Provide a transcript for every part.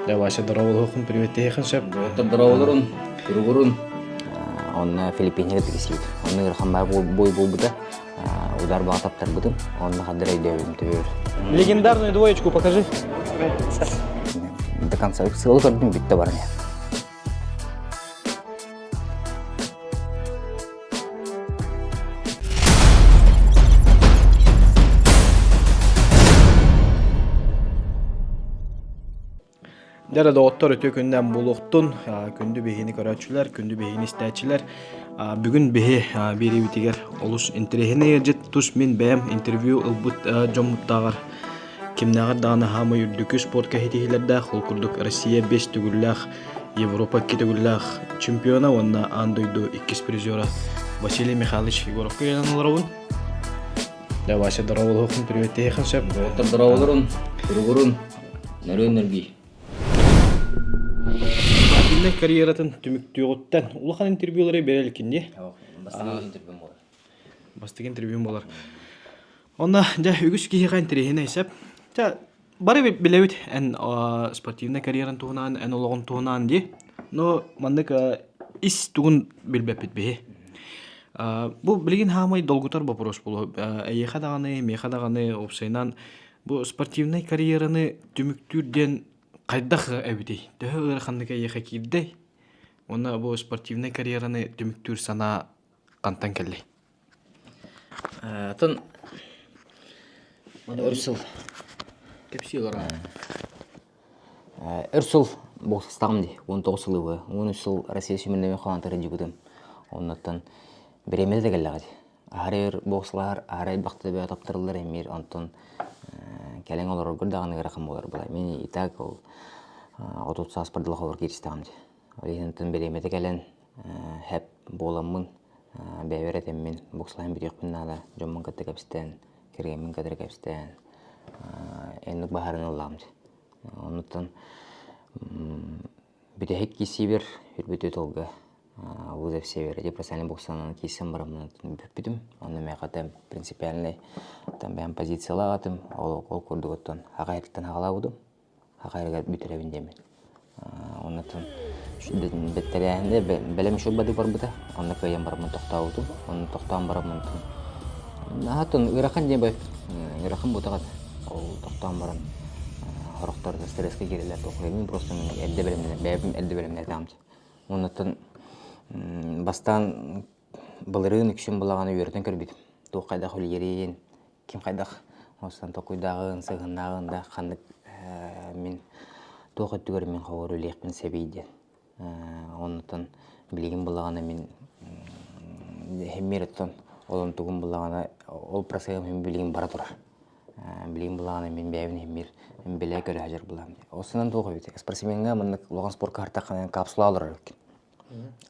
Дьэ, Вася, дорооболуоххун, приветтэһиэххин сөп. Доҕоттор дорооболорун, туругурун. Онно Филиппиҥҥэ кытта Онно ыарахан бой буолбута. Удар баҕа таптарбытым. Онно хаддар өйдөөбүтүм төбөр. Легендарную двоечку покажи. До конца сыалы көрдүм бүттэ баран. Дьэ доҕоттор үтүө күннээн буолуохтун. Күндү биһини көрөөччүлэр, күндү биһини истээччилэр. Бүгүн биһи биэриибитигэр олус интэриэһинэй ыалдьыт тус мин бэйэм интервью ылбыт дьоммуттааҕар кимнээҕэр даҕаны хаамай үрдүкү спортка ситиһиилэрдээх, ол курдук Россия 5 төгүллээх, Европа 2 төгүллээх чемпиона уонна аан дойду иккис призера Василий Михайлович Егоровка үөрэнэн олоробун. Дьэ, Вася, дорооболуоххун, приветтэһиэххин сөп. Доҕоттор дорооболорун, туругурун, нөрүөн нөргүй. Спортивнай карьератын түмүктүөҕүттэн улахан интервьюлары бере иликкин Бастакы интервью буолар. Бастакы интервью буолар. Онно дьэ үгүс киһиэхэ интэриэһинэй сөп. Чэ, бары билэбит эн спортивнай карьеран туһунан, эн олоҕун туһунан дии. Но маннык ис тугун билбэппит биһи. Бу билигин хаамай долгутар вопрос буолуо. Эйиэхэ даҕаны, миэхэ даҕаны уопсайынан бу спортивнай карьераны түмүктүүр диэн хайдах эбитий? Төһө ыараханнык эйиэхэ киирдэй? Уонна бу спортивнай карьераны түмүктүүр санаа хантан кэллэй? Атын өр сыл Кэпсии олорор. Өр сыл боксастаҕым дии, 19 сыл ыбы. 13 сыл Россия сүүмэрдэммит хамаандатыгар илдьибитим. Оннуттан бириэмэтэ да кэллэҕэ дии. Аһары өр боксалаһар, аһары элбэхтэ бөҕө таптарыллар эмиэр, онтон кэлэн олороргор даҕаны ыарахан буолар буолар. Мин и так ол 30 сааспар дылы холобур кииристэҕим дии. Ол иһин онтон бириэмэтэ кэлэн хэп буоламмын, бэйэбэр этэммин, боксалаһан бүтүөхпүн наада, дьоммун кытта кэпсэтэн, кэргэммин кытары кэпсэтээн, инник баһарын ыллаҕым дии. Оннуттан бүтэһик киирсиибэр үрбүтү тылга вызов севера ди профессиональный боксанан киирсэн бараммын бүппүтүм. Онно миэхэ там принципиальный там бэйэм позициялаах этим. Ол, ол курдук оттон аҕа эртэн аҕалаабытым. Аҕа бүтэрэбин диэммин. Оннуттан бэттэрээһинэ бэлэм үчүгэй бады барбыта. Онно кыайан бараммын тохтообутум. Онно тохтоон бараммын наһаа ыарахан диэн ыарахан буотах этэ. Ол тохтоон баран сорохтор стресскэ киирэллэр туох просто эрдэ бэлэмнэнэ бэйэбин эрдэ бэлэмнээтэҕим. Оннуттан бастаан былырыын үксүн былаҕаны үөрэтэн көрбүтүм. Туох хайдах үлүйэрин, ким хайдах оостан толкуйдааҕын, сыһыннааҕын да ханнык мин туох өттүгэр мин хоҕор үлүөхпүн сэбий диэн. Оннуттан билигин буллаҕына мин иһиммир оттон ол онтугум буллаҕына ол процеһым иһин билигин бара турар. Билигин буллаҕына мин бэйэбин иһиммир билэ көрө сылдьар булаам. Ол сынан туох эбит спортсмеҥҥа маннык улахан спорка хартаххына капсула олорор эбиккин.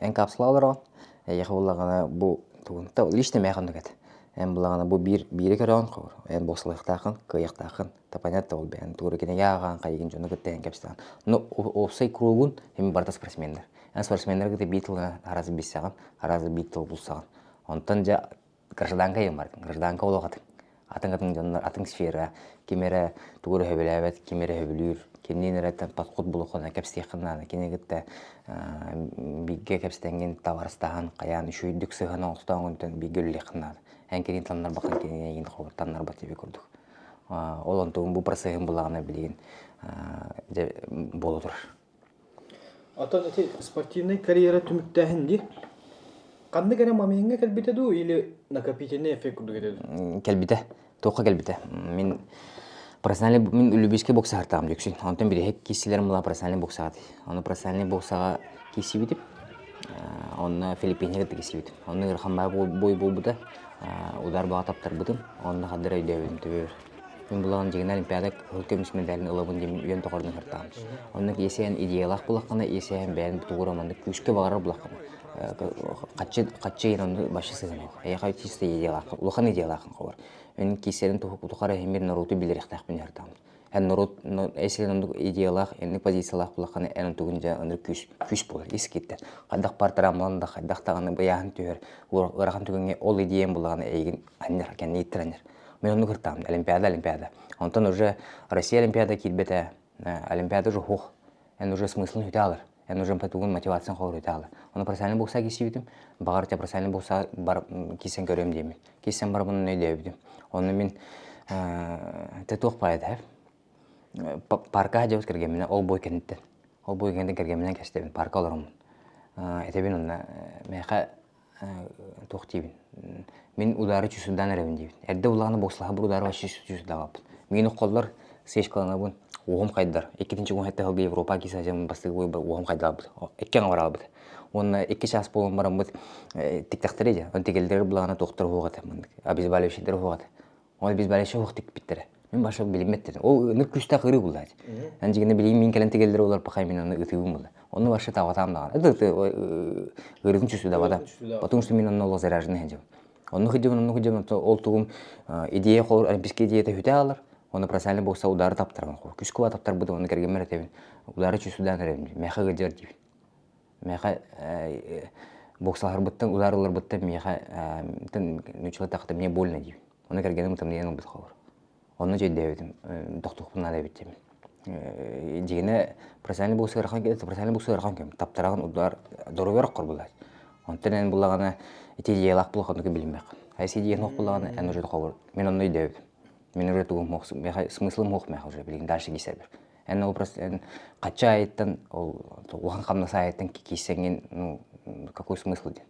Эн капсула олороҕун, эйиэхэ буллаҕына бу тугун лично миэхэ оннук этэ. Эн буллаҕына бу биир биири көрөҕүн хобур. Эн боксалыахтааххын, кыайыахтааххын. Да понятно ол бэйэн тугу кинигэ ааҕаан хайыгын дьону кытта эн кэпсээн. Но уопсай кругун эми барыта спортсменнар. Эн спортсменнар кытта биир тылы араас билсэҕин, араас биир тыл булсаҕын. Онтон дьэ гражданка иһин бардым. Гражданка олох атын. Атын-атын дьоннор, атын сфера. Ким эрэ тугу эрэ сөбүлээбэт, ким эрэ сөбүлүүр. Кимниин эрэ подход булуоххуна кэпсиэххин наада. Кини кытта бииргэ кэпсэтэҥҥин табаарыстаһан, хайаан үчүгэйдик сыһан оҥостооҥҥун бииргэ үлэлиэххин наада. Эн кинини таннарбаккын, кини эйигин таннарбат диэби курдук. Ол онтугун бу процеһын булаҕына билигин дьэ буола турар. Оттон ити спортивнай карьера түмүктээһин дии. Ханнык эрэ момеҥҥа кэлбитэ дуу или накопительный эффект курдук этэ дуу? Кэлбитэ. Туохха кэлбитэ? Мин профессиональный мин любительский боксаһартаҕым Дьүксүн. Онтон бириһик киирсилэрим була профессиональный боксаҕа Ону профессиональный боксаҕа киирсибитим. Онно Филиппиҥҥэ кытта киирсибитим. Онно ыарахан бой буолбута. Удар баҕа таптарбытым. Онно хаддара өйдөөбүтүм төбөбөр. Мин булаҕын дьиҥинэ Олимпиада кыһыл көмүс медалын ылабын диэн үйэм тухары ыһыртаҕым. Онно ЕСН идеялаах булаххына, ЕСН бэйэн тугура маннык күүскэ баҕарар булаххына хаччы хаччы иһин онно вообще сыһыанах. Эйиэхэ чисто идеялаах, улахан идеялааххын хобор. Мин киирсэрин тухары иһиммир норуоту билиэхтээхпин ыһыртаҕым. Эн норуот эсилин оннук идеялаах, инник позициялаах булаххына эн онтугун дьэ ынырык күүс күүс буолар ис киттэр. Хайдах партарамлан да хайдах даҕаны быйааһын түһэр ыарахан түгэҥҥэ ол идеям булаҕына эйигин анньар, кэннииттэр анньар. Мин оннук ыртаам, Олимпиада, Олимпиада. Онтон уже Россия Олимпиада киирбэтэ, Олимпиада уже хух. Эн уже смыслын үтэ алар. Эн уже тугун мотивациян холор үтэ алар. Оны профессиональный бокса кисибитим. Бағар те профессиональный бокса бар кисен көрөм деймин. Кисен бар бұны өйдөбүтүм. Оны мин те туох пайда парка дьабыт кэргэмминэ ол бой кэнниттэн. Ол бой кэнниттэн кэргэмминэн кэстэбин парка олороммун. Этэбин онно миэхэ туох диибин мин удары чувствуйдаан эрэбин диибин. Эрдэ улаҕана бокслаһа бу удары вообще чувствуйдаабаппын. Миигин оххоллор сечкаланабын уоһум хайдар. Иккитинчи уон сэттэ сылга Европа киисажаммын бастакы уоһум хайдаабыт. Икки аҥа бараабыт. Уонна икки чаас буолан бараммыт тиктэхтэрэ дьэ. Он тигэллэр былаана туохтар уһуох этэ маннык. Обезболивающийдэр уһуох этэ. Ол обезболивающий уһуох тикпиттэрэ. Мин баша билиммэттэр. Ол ынырык күүстээх ырыы буллаачы. Эн дьигинэ билигин мин кэлэн тигэллэр олар пахай мин аны ытыыбын булла. Онну вообще табатаам даҕаны. Это ырыытын чувствуйдабата. Потому что мин онно олох заряженный сылдьабын. Онну сылдьабын, онну сылдьабын, ол тугум идея холор олимпийская идеята хүтэ алар. Оны профессиональный бокса удары таптарбын. Күс куба таптарбытым, оны кэргэммэр этэбин. Удары чувствуйдаан эрэбин. Миэхэ ыалдьар диибин. Миэхэ боксаларбыттан удар ыларбыттан миэхэ нуччалыы тахта мне больно диибин. Ону кэргэним ытамньыйан ылбыт холор. Онно дьэйдээбитим, тохтуохпун наада эбит диэмин. Дьиҥинэ профессиональный бокс ыарахан профессиональный бокс ыарахан кэм. Таптараҕын удар доруобуйа ороххор буллаат. Онтон эн буллаҕына ити идеялаах булах оннук билиммэххин. Хайсы идея суох буллаҕына эн уже холор. Мин онно өйдөөбүтүм. Мин уже тугум суох, миэхэ смыслым суох миэхэ уже билигин дальше киирсэрбэр. Эн ол просто эн хачча айыттан ол улахан хамнас айыттан киирсэҥҥин ну какой смысл диэн.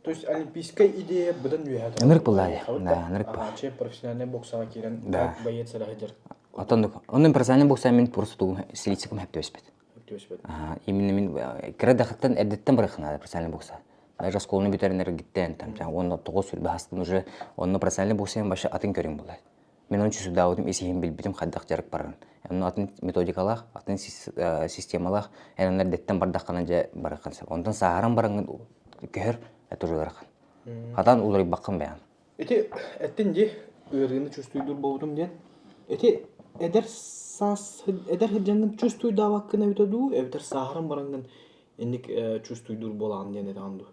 То есть олимпийская идея быдан үөһэ Ынырык буллаайа. Да, ынырык Ага, профессиональный боксаҕа киирэн Да. боец сылдьар. Оттон онон профессиональный бокса мин просто тугум стилистикам хэптүөспэт. Хэптүөспэт. Именно мин кыра дахыттан эрдэттэн барыхнаада профессиональный бокса. Даже оскуоланы бүтэрэн эргиттэн там уонна тоҕус сүрбэ хастан уже онно профессиональный бокса вообще атын көрүҥ буолар. Мин оны чувствуйдаабытым ис-иһин билбитим хайдах дьарык барарын. Онно атын методикалаах, атын системалаах, эн онно эрдэттэн бардаххына дьэ барыаххын сөп. Онтон сааһыран бараҥҥын көһөр, это уже ыарахан. Хатан уларыйбаккын бэйэҥ. Ити эттин дии, ыарыыны чувствуйдуур буолбутум диэн. Ити эдэр саас эдэр сылдьаҥҥын чувствуйдаабаккын эбитэ дуу, эбэтэр сааһыран бараҥҥын инник чувствуйдуур буолаҕын диэн этэҕин дуу?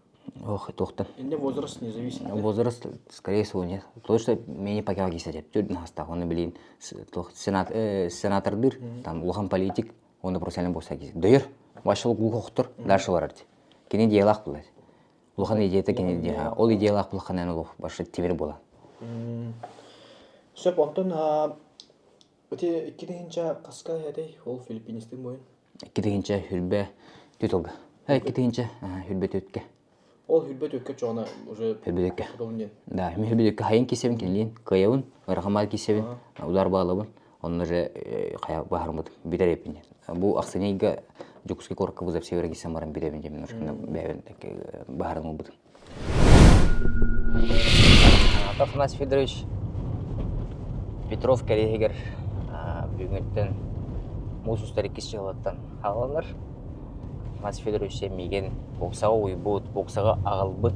Ох, туохтан? Инде возраст не зависит. Возраст, скорее всего, нет. То, что меня пока кисетеп, түрдүн хастаах, оны билин сенат, сенатордыр, там улахан политик, оны профессиональный болса кисет. Дөйөр, башыл глухохтор, дальше барар. Кини идеялаах булар. Улахан идеята кини идея. Ол идеялаах булахан эн олох башы тимир була. Сөп, онтон ити икки хаска этэй ол филиппинистин бойын? Икки хүрбе түт Икки хүрбе түтке. Ол хүрбе түккэ чоҕуна уже Хүрбе түккэ. Да, мен хүрбе түккэ хайын кисебин кинилин кыйабын, ырахамал кисебин, удар баалабын. Онно же хая баһармыт бүтэр эпин. Бу ахсынейга Дьокуускай куоракка вызов севере кисен баран бүтэбин диэн немножко бэйэбин баһарын ылбытым. Афанасий Федорович Петров кэриэһигэр бүгүҥҥүттэн муус устар иккис дьыалаттан хаалаллар. Афанасий Федорович миигин боксаҕа уйбут, боксаҕа аҕалбыт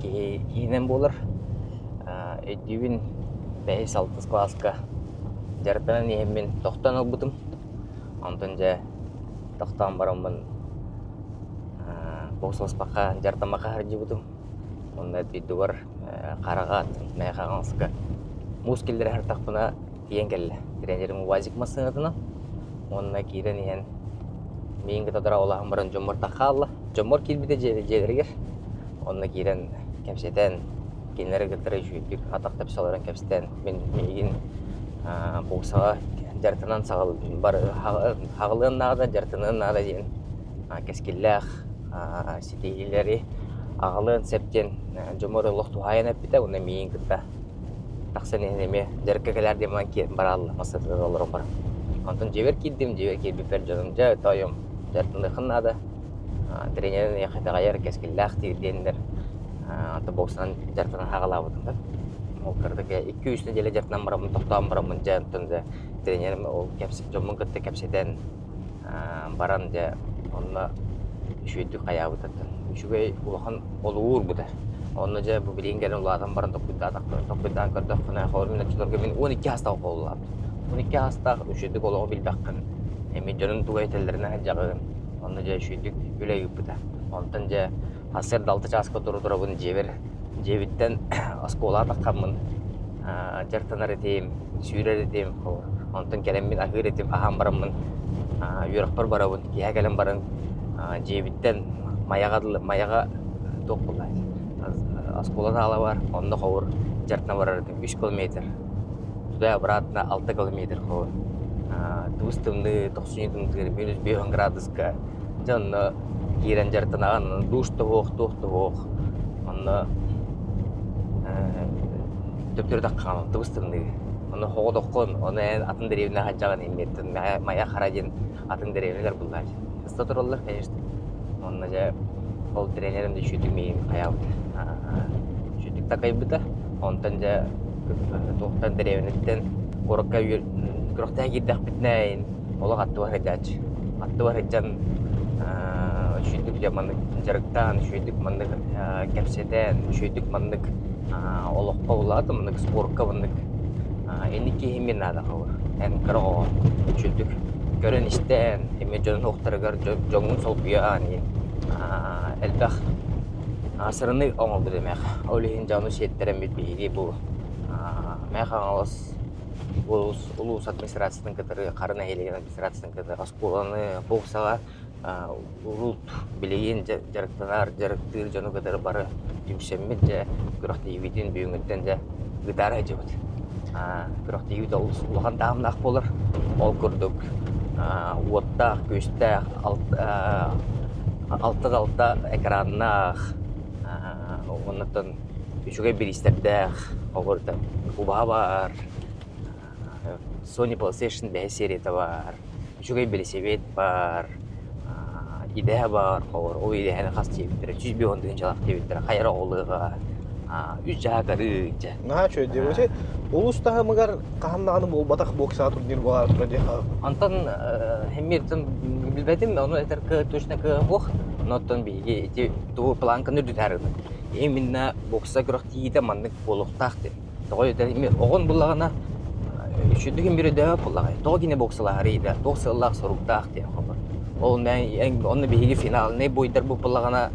киһи киһинэн буолар. Өйдүүбүн бэһис-алтыс кылааска дьарыктанан иһэммин тохтоон ылбытым. Онтон дьэ тохтоон бараммын боксаласпакка дьарыктаммакка сылдьыбытым. Онно дойдубар хараҕа мэйэ хаҥаска муус киллэрэ сырыттахпына тиийэн кэллэ. Тренерим УАЗик массыынатынан уонна киирэн иһэн миигин кытта дорооболоһон баран дьоммор хаалла. Дьоммор киирбитэ дьиэлэригэр. Онно киирэн кэпсэтэн, кинилэри кытары үчүгэйдик атах тэпсэ олорон кэпсэтэн, мин миигин боксаҕа дьарыктанан хаҕылыан наада, дьарыктаныан наада диэн кэскиллээх ситиһиилэри аҕалыан сөп диэн дьоммор олох туһаайан эппитэ уонна миигин кытта тахсан иһэн эмиэ дьарыкка кэлээр диэн баран бараалла массыынатыгар олорон баран. Онтон дьиэбэр киирдим, дьиэбэр киирбиппэр дьонум дьэ тоойум дьарыктаныаххын наада, тренерин эйиэхэ итэҕэйэр, кэскиллээх диир диэннэр онтон боксанан дьарыктанан хаҕалаабытым да. Ол кырдык икки-үс нэдиэлэ дьарыктанан бараммын, тохтоон бараммын дьэ онтон дьэ тренерим ол дьоммун кытта кэпсэтэн баран дьэ онно үчүгэйдик хайаабытыттан үчүгэй улахан олугу уурбута. Онно дьэ бу билигин кэлэн улаатан баран толкуйдаатахпына толкуйдаан көрдөхпүнэ холобур мин оччолорго мин 12 саастаах оҕолообут. 12 саастаах үчүгэйдик олоҕу билбэххин, эмиэ дьонун тугу этэллэринэ сылдьаҕын. Онно дьэ үчүгэйдик үлэ ыыппыта. Онтон дьэ сарсыарда алта чааска тура турабын дьиэбэр дьиэбиттэн оскуолаҕа таххаммын дьарыктанар этим, сүүрэр этим. Онтон кэлэммин аһыыр этим, аһаан бараммын үөрэхпэр барабын. Киэһэ кэлэн баран дьиэбиттэн Майаҕа дылы Майаҕа туох буолла оскуола саала бар, онно ховур дьарыктана барар этим 3 километр. Туда обратно 6 километр ховур. Тыбыс тымныы, тохсунньу тымныытыгар минус 5 градуска. Дьэ онно киирэн дьарыктанаҕын, душ тоһуох, туох тоһуох. Онно төптөрү таххаҕын, тыбыс тымныы. Ону хоҕотоххун, ону эн атын дэриэбинэ сылдьаҕын иммиэттэн Майа Хара диэн атын дэриэбинэлэр буллааччы. Сыста тураллар, конечно. Онно дьэ ол тренерим да үчүгдүк миигин хайаабыта. Үчүгдүк такайбыта. Онтон дьэ туохтан дэриэбинэттэн куоракка күрэхтэһэ киирдэхпитинэ олох аттыбар сылдьааччы. Аттыбар сылдьан үчүгдүк дьэ маннык дьарыктаан, үчүгдүк маннык кэпсэтэн, үчүгдүк маннык олоххо улаат, маннык спорка маннык инник киһи мин наада хабыр. Эн кыра оҕо үчүгдүк көрөн-истэн, эмиэ дьон уохтарыгар дьоҥҥун солбуйаан элбэх сыраны оҥорбут эмэх. Ол иһин дьону сиэттэрэммит биһиги бу Мэҥэ Хаҥалас улуус, улуус администрациятын кытары, Хара нэһилиэгин администрациятын кытары оскуоланы боксаҕа урут билигин дьарыктанар, дьарыктыыр дьону кытары бары түмсэммит дьэ күрэхтэһиибитин бүгүҥҥүттэн дьэ ыытаары сылдьабыт. Күрэхтэһиибит олус улахан таһымнаах буолар. Ол курдук уоттаах, күөстээх, алта да алта экраннаах, оннуттан үчүгэй бириистэрдээх, оҕурда убаһа баар, Sony PlayStation бэһис серията баар, үчүгэй бэлисэбиэт баар, идэһэ баар, холобур, ол идэһэни хас диэбиттэрэ, 150 тыһыынчалаах диэбиттэрэ, хайа эрэ оҕолуоҕа, үс дьаһа көрүү, дьэ. Наһаа үчүгэй диэбити. Улуус таһымыгар хаһан даҕаны буолбатах боксаҕа турнир буолаары турар диэх Онтон хэммиэртэн билбэтим, ону этэр точно кыаҕа суох. Онон биһиги ити тугу планканы үрдүтээр гынабыт. Именно бокса күрэхтэһиитэ маннык буолуохтаах диэн. Тоҕо этэр оҕон буллаҕына үчүгдүк им өйдөөбөт буоллаҕай. Тоҕо кини боксалаһарый да, туох сыаллаах-соруктаах диэн холобур. Ол онно биһиги финалнай бойдар буоллаҕына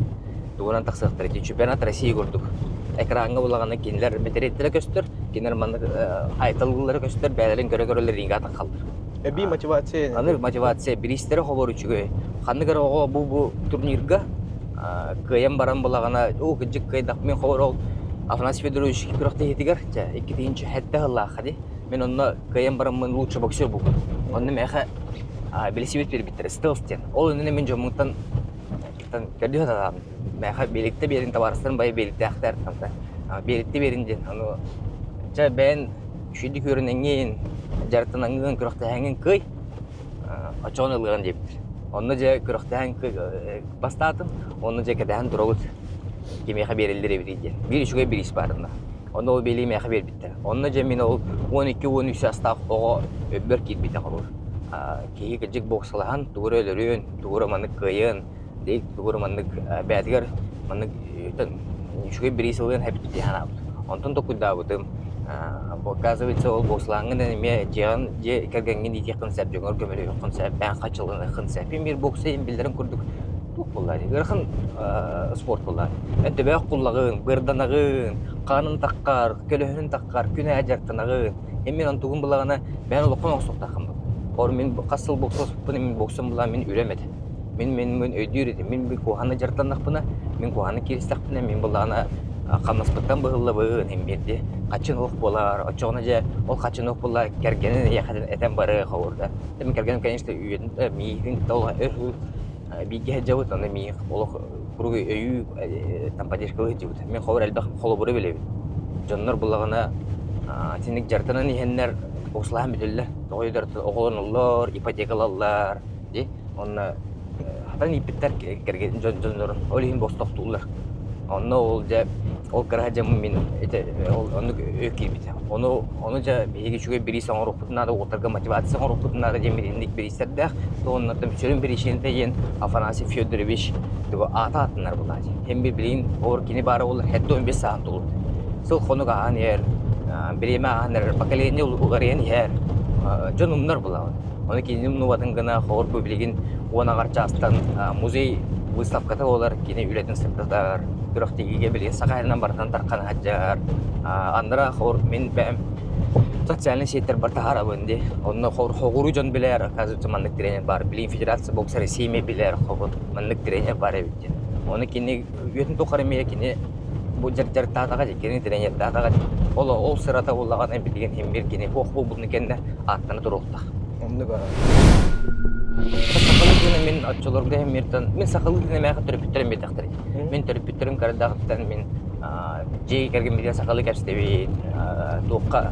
тугунан тахсыахтара ити чемпионат России курдук. Экраҥҥа буллаҕына кинилэр мэтириэттэрэ көстөр, кинилэр маннык айталыыллара көстөр, бэйэлэрин көрө-көрөлөр рингэ атан хааллар. Эбии мотивация. Аны мотивация бириистэрэ холобур үчүгэй. Ханнык эрэ оҕо бу бу турнирга кыайан баран булаҕына, оо кырдьык кыайдах мин холобур ол Афанасий Федорович күрэхтэһиитигэр чэ 2007 сыллаахха дии мин онно кыайан бараммын лучший боксер буолбутум. Онно миэхэ билисибит биэрбиттэрэ стелс диэн. Ол иннинэ мин дьоммуттан көрдүү сатаатым. Миэхэ биэликтэ биэрин табаарыстарым бай биэликтээхтэр биэликтэ биэрин диэн. Ону чэ бэйэн үчүгэйдик үөрэнэҥҥин, дьарыктанаҥҥын, күрэхтэһэҥҥин кыай, оччоҕуна ылыаҕын диэбиттэр. Онно дьэ күрэхтэһэн бастаатым, онно дьэ кэтэһэн турабыт кимиэхэ биэрэллэр эбитий диэн. Биир үчүгэй бириис баар онно. Онно ол биэлии миэхэ биэрбиттэр. Онно дьэ мин ол 12-13 саастаах оҕо өйбөр киирбитэ холобур. Киһи кырдьык боксалаһан тугу эрэ өлөрүөн, тугу эрэ маннык кыайыан, тугу эрэ маннык бэйэтигэр маннык үчүгэй бириис ылыан эбит дии санаабыт. Онтон толкуйдаабытым, оказывается, ол боксалааҥҥын эмиэ дьиэҕин дьиэ кэргэҥҥин иитиэххин сөп, дьоҥҥор көмөлөһүөххүн сөп, бэйэҥ хаччыланыаххын сөп. Мин биир бокса иһин биллэрин курдук туох буолла ыарахан спорт буолла. Эн төбөөх куллаҕын, быарданаҕын, хаанын таххар, көлөһүнүн таххар, күн аайы дьарыктанаҕын. Эн мин онтугун буллаҕына бэйэн олоххун оҥостуохтааххын буолла. Ор мин хас сыл боксаласпыппын мин боксам буллаҕына мин үлэм этэ. Мин мин мин өйдүүр этим. Мин куһаҕаны дьарыктаннахпына, мин куһаҕаны кииристэхпинэ, мин буллаҕына хамнаспыттан быһыллабын, иһин биэрди. Хаччын уох буолар, оччоҕуна дьэ ол хаччын уох буолла кэргэнин эйиэхэ этэн барыа холобур Мин кэргэним, конечно, үйэтин миигин кытта ол өр бииргэ сылдьабыт, онно миигин олох куруук өйүү там поддержкалыы сылдьыбыт. Мин холобур элбэх холобуру билэбин. Дьоннор буллаҕына итинник дьарыктанан иһэннэр боксалаһан бүтэллэр. Тоҕо диэтэр оҕолоноллор, ипотекалаллар, дии. Онно хатан ииппиттэр кэргэн дьоннорун. Ол иһин бостохтууллар. Онно ол дьэ ол кыраһа дьэ мин ити ол оннук өй киирбитэ. Ону ону дьэ биһиги үчүгэй бириис оҥоруохпутун наада, уолаттарга мотивация оҥоруохпутун наада диэн итинник бириистэрдээх. Уонна сүрүн биричиинэтэ диэн Афанасий Федорович тугу аата ааттанар буолааччы. Һин би билигин ор кини баара буоллар 75 сааһын туолбут. Сыл хонук ааһан иһэр, бириэмэ ааһан эрэр, поколение уларыйан иһэр. Дьон умнар буолаҕын. Ону кинини умнубатын гына хоҕур бу билигин уон аҕар чаастан музей выставката буолар, кини үлэтин сырдатар, күрэхтэһиигэ билигин саха сиринэн барытын тархан сылдьар. Андра хоҕур мин бэйэм. Социальнай сетьтэр таһаарабын дии. Онно хоҕуруу дьон билэр, оказывается, маннык тренер баар. Билигин Федерация бокса России эмиэ билэр, хобун маннык тренер баар эбит диэн. Ону кини үйэтин тухары эмиэ кини бу дьарыктаатаҕа дии, кини тренердаатаҕа дии. Ол ол сырата буоллаҕына билигин син биир кини суох буолбутун кэннэ ааттана туруохтаах. Оннук Сахалыы тыына мин оччолорго миртан мин сахалыы тыына мээхэ төрөппүттэрим биэрдэхтэрэ. Мин төрөппүттэрим кырдаҕыттан мин дьиэ кэргэммитигэр сахалыы кэпсэтэбит, туохха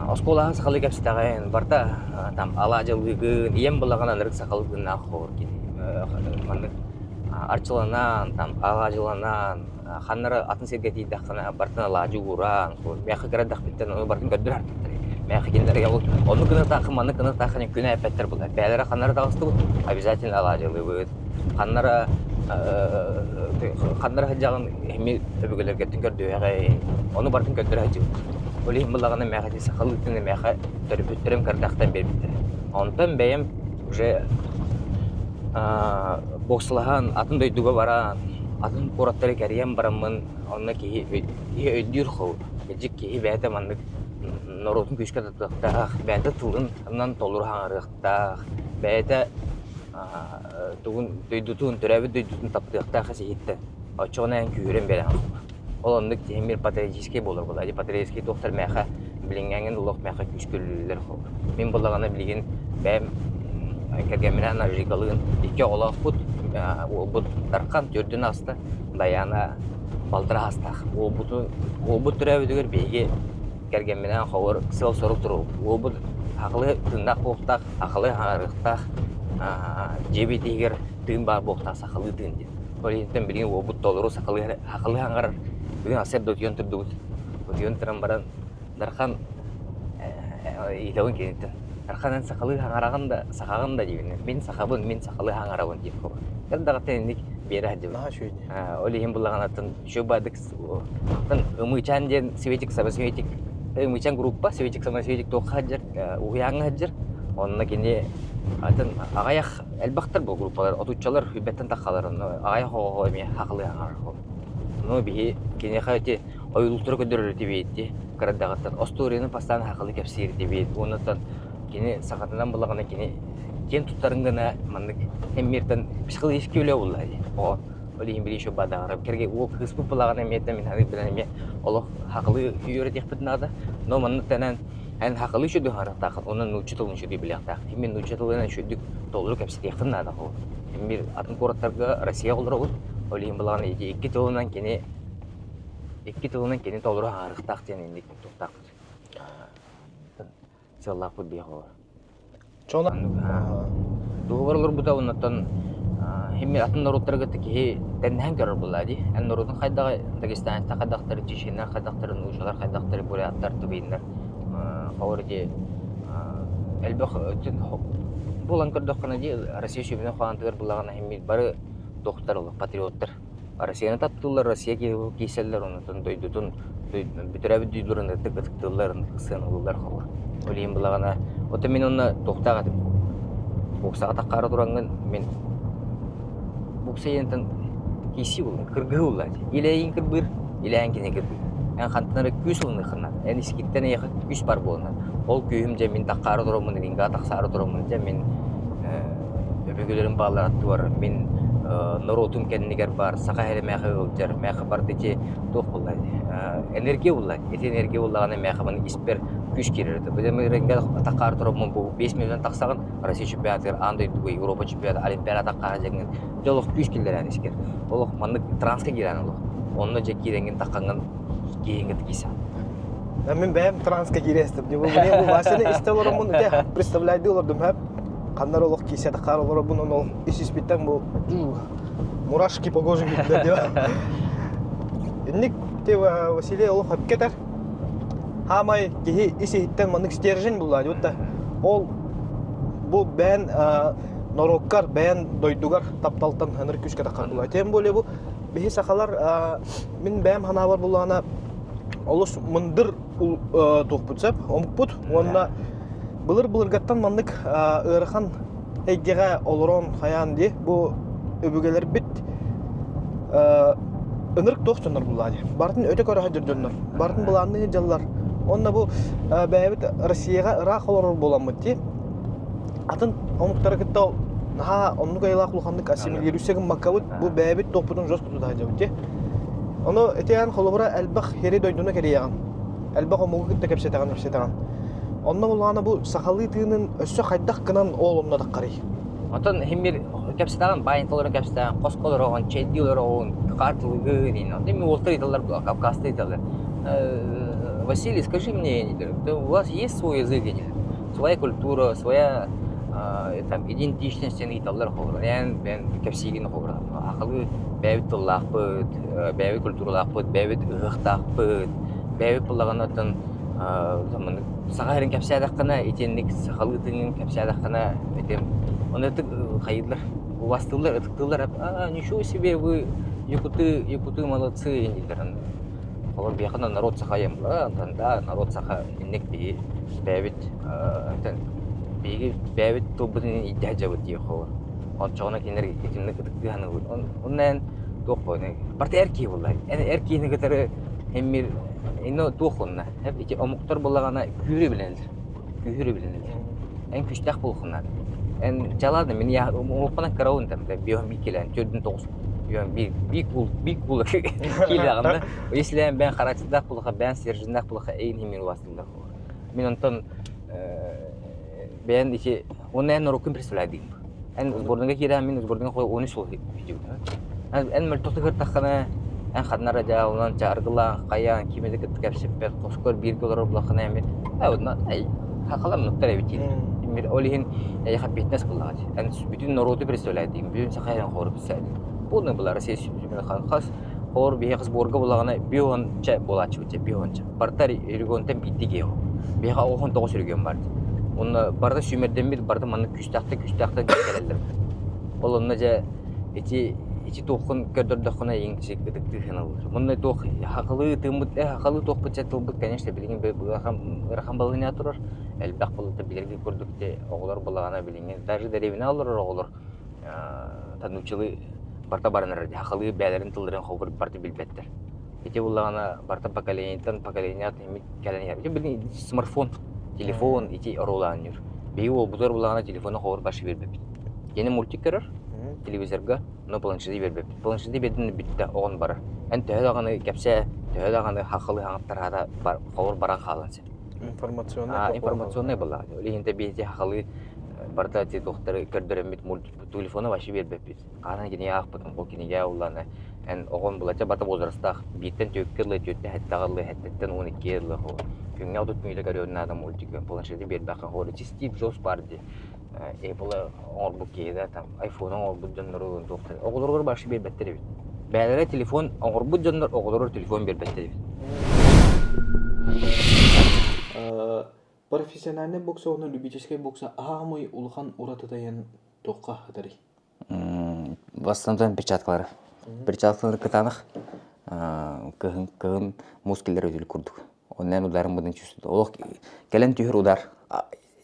оскуолаҕа сахалыы кэпсэтэҕин, барыта там алаадьылыыгын, ийэм былаҕын анарык сахалыы тыыннаах хоһур кини. Маннык арчыланан, там алаадьыланан, ханна эрэ атын сиргэ тиийдэххинэ барытын алаадьы ууран, миэхэ кыра эрдэхпиттэн ону барытын көрдөрө сатыыллар. Миэхэ кинилэргэ ол оннук гынатааххын, маннык гынатааххын күнэ эппэттэр буолар. Бэйэлэрэ ханна эрэ таҕыстыбыт, обязательно алаадьылыыбыт. Ханна эрэ ханна эрэ сылдьаҕын эмиэ өбүгэлэргиттэн көрдүөҕэй. Ону барытын көрдөрө сылдьыбыт. Ол иһин буллаҕына миэхэ ити сахалыы тыыны миэхэ төрөппүттэрим кырдахтан биэрбиттэрэ. Онтон бэйэм уже боксалаһан атын дойдуга баран, атын куораттары кэрийэн бараммын онно киһи киһи өйдүүр холу. Кырдьык киһи бэйэтэ маннык норуотун күүскэ тутуохтаах, бэйэтэ тылынан толору хаҥарыахтаах, бэйэтэ тугун дойдутун, төрөөбүт дойдутун таптыахтаах ис-иһиттэн. Оччоҕуна эн күүһүрэн биэрэҕин. Ол оннук киһи мир патриотический буолар буолла. Патриотический туохтар мээхэ билиҥҥээҥин олох мээхэ күүскэ үлэлииллэр холобур. Мин буоллаҕына билигин бэйэм кэргэмминээн Анжеликалыын икки оҕолоохпут. Уолбут Дархан төрдүн ааста, Дайаана балтараа саастаах. Уолбутун уолбут төрөөбүтүгэр биһиги кэргэмминээн холобур сыал-сорук туруорбут. Уолбут сахалыы тыыннаах буолуохтаах, сахалыы хаҥарыахтаах, дьиэбит иһигэр тыын баар буолуохтаах сахалыы тыын диэн. Ол иһиттэн билигин уолбут толору сахалыы сахалыы хаҥарар. Бүгүн сарсыарда утуйан турдубут. Утуйан туран баран Дархан ыйытабын киниттэн. Дархан эн сахалыы хаҥараҕын да, сахаҕын да диибин. Мин сахабын, мин сахалыы хаҥарабын диир курдук. Даҕаттан инник биэрэ сылдьабын. Наһаа үчүгэй дии. Ол иһин буллаҕынаттан үчүгэй баадык Ымыычаан диэн Светик Самосветик Ымыычаан группа Светик Самосветик туохха сылдьар уһуйааҥҥа сылдьар. Онно кини атын аҕыйах элбэхтэр бу группалар отуччалар сүүрбэттэн таххалар онно аҕыйах оҕоҕо эмиэ хахалыы хаҥар Ну биһи киниэхэ ити ойуулуктары көрдөрөр этибит кырадаҕыттан остуоруйаны бастаан хахалыы кэпсиир этибит уоннаттан кини сахатынан булаҕына кини киэн туттарын гына маннык эмиэртэн психологический үлэ буолла дии оҕо ол иһин били еще бадаҕара кэргэ уол кыыспыт булаҕына эмиэртэн мин саныыр билэн эмиэ олох хахалыы үөрэтиэхпит наада но маннык тэнэн эн хахалыы үчүгэй хаһарыахтааххын уонна нуучча тылын үчүгэй билиэхтааххын мин нуучча тылынан үчүгэйдик толору кэпсэтиэххин наада Мир атын куораттарга Россия олоробут. Ол иһин былаан ити икки тылынан кини икки тылынан кини толору аһарыахтаах диэн инник туохтаахпыт. Сыаллаахпыт биэх олор. Чона Дуһугар олорбута оннуттан химми атын норуоттарга киһи тэннэһэн көрөр буолла дии. Эн норуотун хайдаҕы Дагестанецтар хайдахтары, чеченнэр хайдахтары, нуучалар хайдахтары, буряттар, тувиннар Холобур ити элбэх буолан көрдөххүнэ дии Россия сүбүнэн хаантыгар буллаҕына иһин бары туохтар патриоттар Россияны таптыыллар, Россия киирсэллэр, онтон дойдутун бүтэрээбит дойдуларын ытык ытыктыыллар, сыаналыыллар холобур. Ол иһин буллаҕына, оттон мин онно туохтаах этим боксаҕа таххаары тураҥҥын мин Букса диэнтэн киирсии буолла, кыргыһыы буолла. Илэйин кырбыыр, илээн кини кырбыыр. Эн хантан эрэ күүс ылыныаххын наада. Эн искиттэн эйиэхэ күүс бар буолна. Ол күүһүм дьэ мин таххаары тураммын, рингаҕа тахсаары тураммын, дьэ мин өбүгэлэрим бааллар аттыбар, мин норуотум кэннигэр баар, саха эрэ мээхэ ыалдьар, мээхэ барда ити туох буолла энергия буолла. Ити энергия буоллаҕына мээхэ маны испэр күүс киирэр этэ. Бу ринга таххаары тураммын бу 5 минутан тахсаҕын, Россия чемпионатыгар, аан дойдуга, Европа чемпионата, Олимпиада хара дьаҥын дьэ олох күүс киллэрэн искэр. Олох маннык транска киирэн олох. Онно дьэ киирэҥҥин таххаҥҥын киһиҥҥин киирсэн. Мин бэйэм транска киирэстим. Бу Васяны истэ олороммун ите представляйды олордум хэп. Ханнар олох киирсэ таххаар олоробун он ис испиттэн бу мурашки по коже бүттэ диэ. Инник те Василий олох өпкетер. Хаамай киһи ис иһиттэн маннык стержень булла диэбит Ол бу бэйэн норуоккар, бэйэн дойдугар тапталтан ыныр күүскэ таххар буолла. Тем более бу биһи сахалар мин бэйэм ханаабар буллаҕына олус мындыр туохпут сөп, омукпут уонна былыр-былыргаттан маннык ыарахан эйгэҕэ олорон хайаан дии бу өбүгэлэрбит ынырык туох дьоннор буллаа дии. Барытын өтө көрө сылдьар дьоннор. Барытын былаанныы сылдьаллар. Онно бу бэйэбит Россияҕа ыраах олорор буоламмыт дии. Атын омуктары кытта наһаа оннук айылаах улаханнык ассимилируйса гыммаккабыт бу бэйэбит туохпутун жестко тута сылдьабыт дии. Ону ити холобура элбэх сири дойдуну кэрийэҕин. Элбэх омугу кытта кэпсэтэҕин кэпсэтэҕин. Онно буллаҕына бу сахалыы тыынын өссө хайдах гынан ол онно таххарый? Оттон химмир кэпсэтэҕин, баайын олорон кэпсэтэҕин, хоско олороҕун, чэйдии олороҕун, хаартылыгын, иин. Мен уолтар ыйталлар, кавказты ыйталлар. Василий, скажи мне, у вас есть свой язык, своя культура, своя там идентичность ыйталлар холобура. Эн бэн кэпсиигин холобура. Ахалы бэйэбит тыллаахпыт, бэйэбит культуралаахпыт, бэйэбит ыһыахтаахпыт, бэйэбит буллаҕына оттон саха эрин кэпсээтэххинэ итинник сахалыы тыынын кэпсээтэххинэ ити ону ытык хайыыллар убастыыллар ытыктыыллар а ничего себе вы якуты якуты молодцы дииллэр холор биһиэхэ народ саха да народ саха инник биһи бэйэбит биһиги бэйэбит тылбытын илдьэ сылдьабыт диэх холор оччоҕуна кинилэр итинник ытыктыы саныыбыт онно эн туох барыта эр киһи буолла эр киһини кытары эммир Инно туох уонна ити омуктар буоллаҕына күүрү билэллэр. Күүһүрү билэллэр. Эн күстээх буолуоххун Эн чалаада мин я уҥуохпунан кыраун там биэһин биир килээн төрдүн тоҕус биир биир куул биир куула киилэҕин да если эн бэйэн характердаах буоллахха бэйэн стерженнаах буоллахха эйин иһин мин убаастыыллар мин онтон бэйэн ити уонна эн норуоккун представляйдыым Эн сборныйга киирэн мин сборныйга хой 13 сыл сылдьыбытым. Эн мөлтөхтүк ыртаххына, эн ханна эрэ дьаалынан, чааргылаан, хайаан, кими да кытта кэпсэппэт, хоскор бииргэ олорор булаххына эмит, ээ, хахалар мунуктар эбит диир. Ол иһин эйиэхэ фитнес буллаҕа дии. Эн бүтүн норуоту представляйдыгын, бүтүн саха иһин хоору представляйдыгын. Полный была Россия хас хоор биһиэхэ сборга буллаҕына биэс буолааччыбыт биэс Барыта регионтан биирдии киһи. Биһиэхэ 19 регион баар. Онно барыта сүүмэрдэммит, барыта маннык күүстээхтик күүстээхтик кэлэллэр. Ол онно дьэ ити ити туоххун көрдөрдөххүнэ иҥчик ытыктыы сыаналыыр. Мунна туох хахалыы тыыммыт э хахалыы туохпут дьэ тылбыт конечно билигин ыарахан ыарахан балаһыанньа турар. Элбэх буолута билэрги курдук ити оҕолор балаҕана билиҥҥи даже дэриэбинэ олорор оҕолор танучилы барыта баран эрэр хахалыы бэйэлэрин тылларын холбор барыта билбэттэр. Ити буллаҕына барыта поколениеттан поколение кэлэн иһэр. Ити билигин смартфон, телефон ити оруолаанньыр. Биһиги уолбутугар буллаҕына телефону холобур башы биэрбэппит. Кини мультик көрөр, телевизорга, но планшеты биэрбэппит. Планшеты биэрдин бүттэ, оҕон барар. Эн төһө даҕаны кэпсээ, төһө даҕаны хахылыы хаҥаттараата холобур баран хаалан син. Информационнай информационнай была. Ол иһин биһиги хахалыы барыта ити туохтары көрдөрөммүт мультик телефону вообще биэрбэппит. Хаһан кинигэ аахпытым, ол кинигэ улланы эн оҕон былача бата возрастаах бииртэн түөккэ ылла, түөртэн сэттэҕэ ылла, сэттэттэн 12 ылла хо. Күҥҥэ 30 мүнүүтэ көрүөн наада мультик, планшеты биэрбэххэ хо. Стив Джобс баар дии. Apple оҥорбут киһи да там iPhone оҥорбут дьоннору туохтар оҕолоругар вообще биэрбэттэр эбит. Бэйэлэрэ телефон оҥорбут дьоннор оҕолоругар телефон биэрбэттэр эбит. Профессиональнай бокса уонна любительскай бокса аамай улахан уратытайын туохха хатарый? Бастан перчаткалары. Перчаткалары кытаанах кыһын кыһын муус киллэр өтүл курдук. Оннан ударым быдан чувствую. Олох кэлэн түһэр удар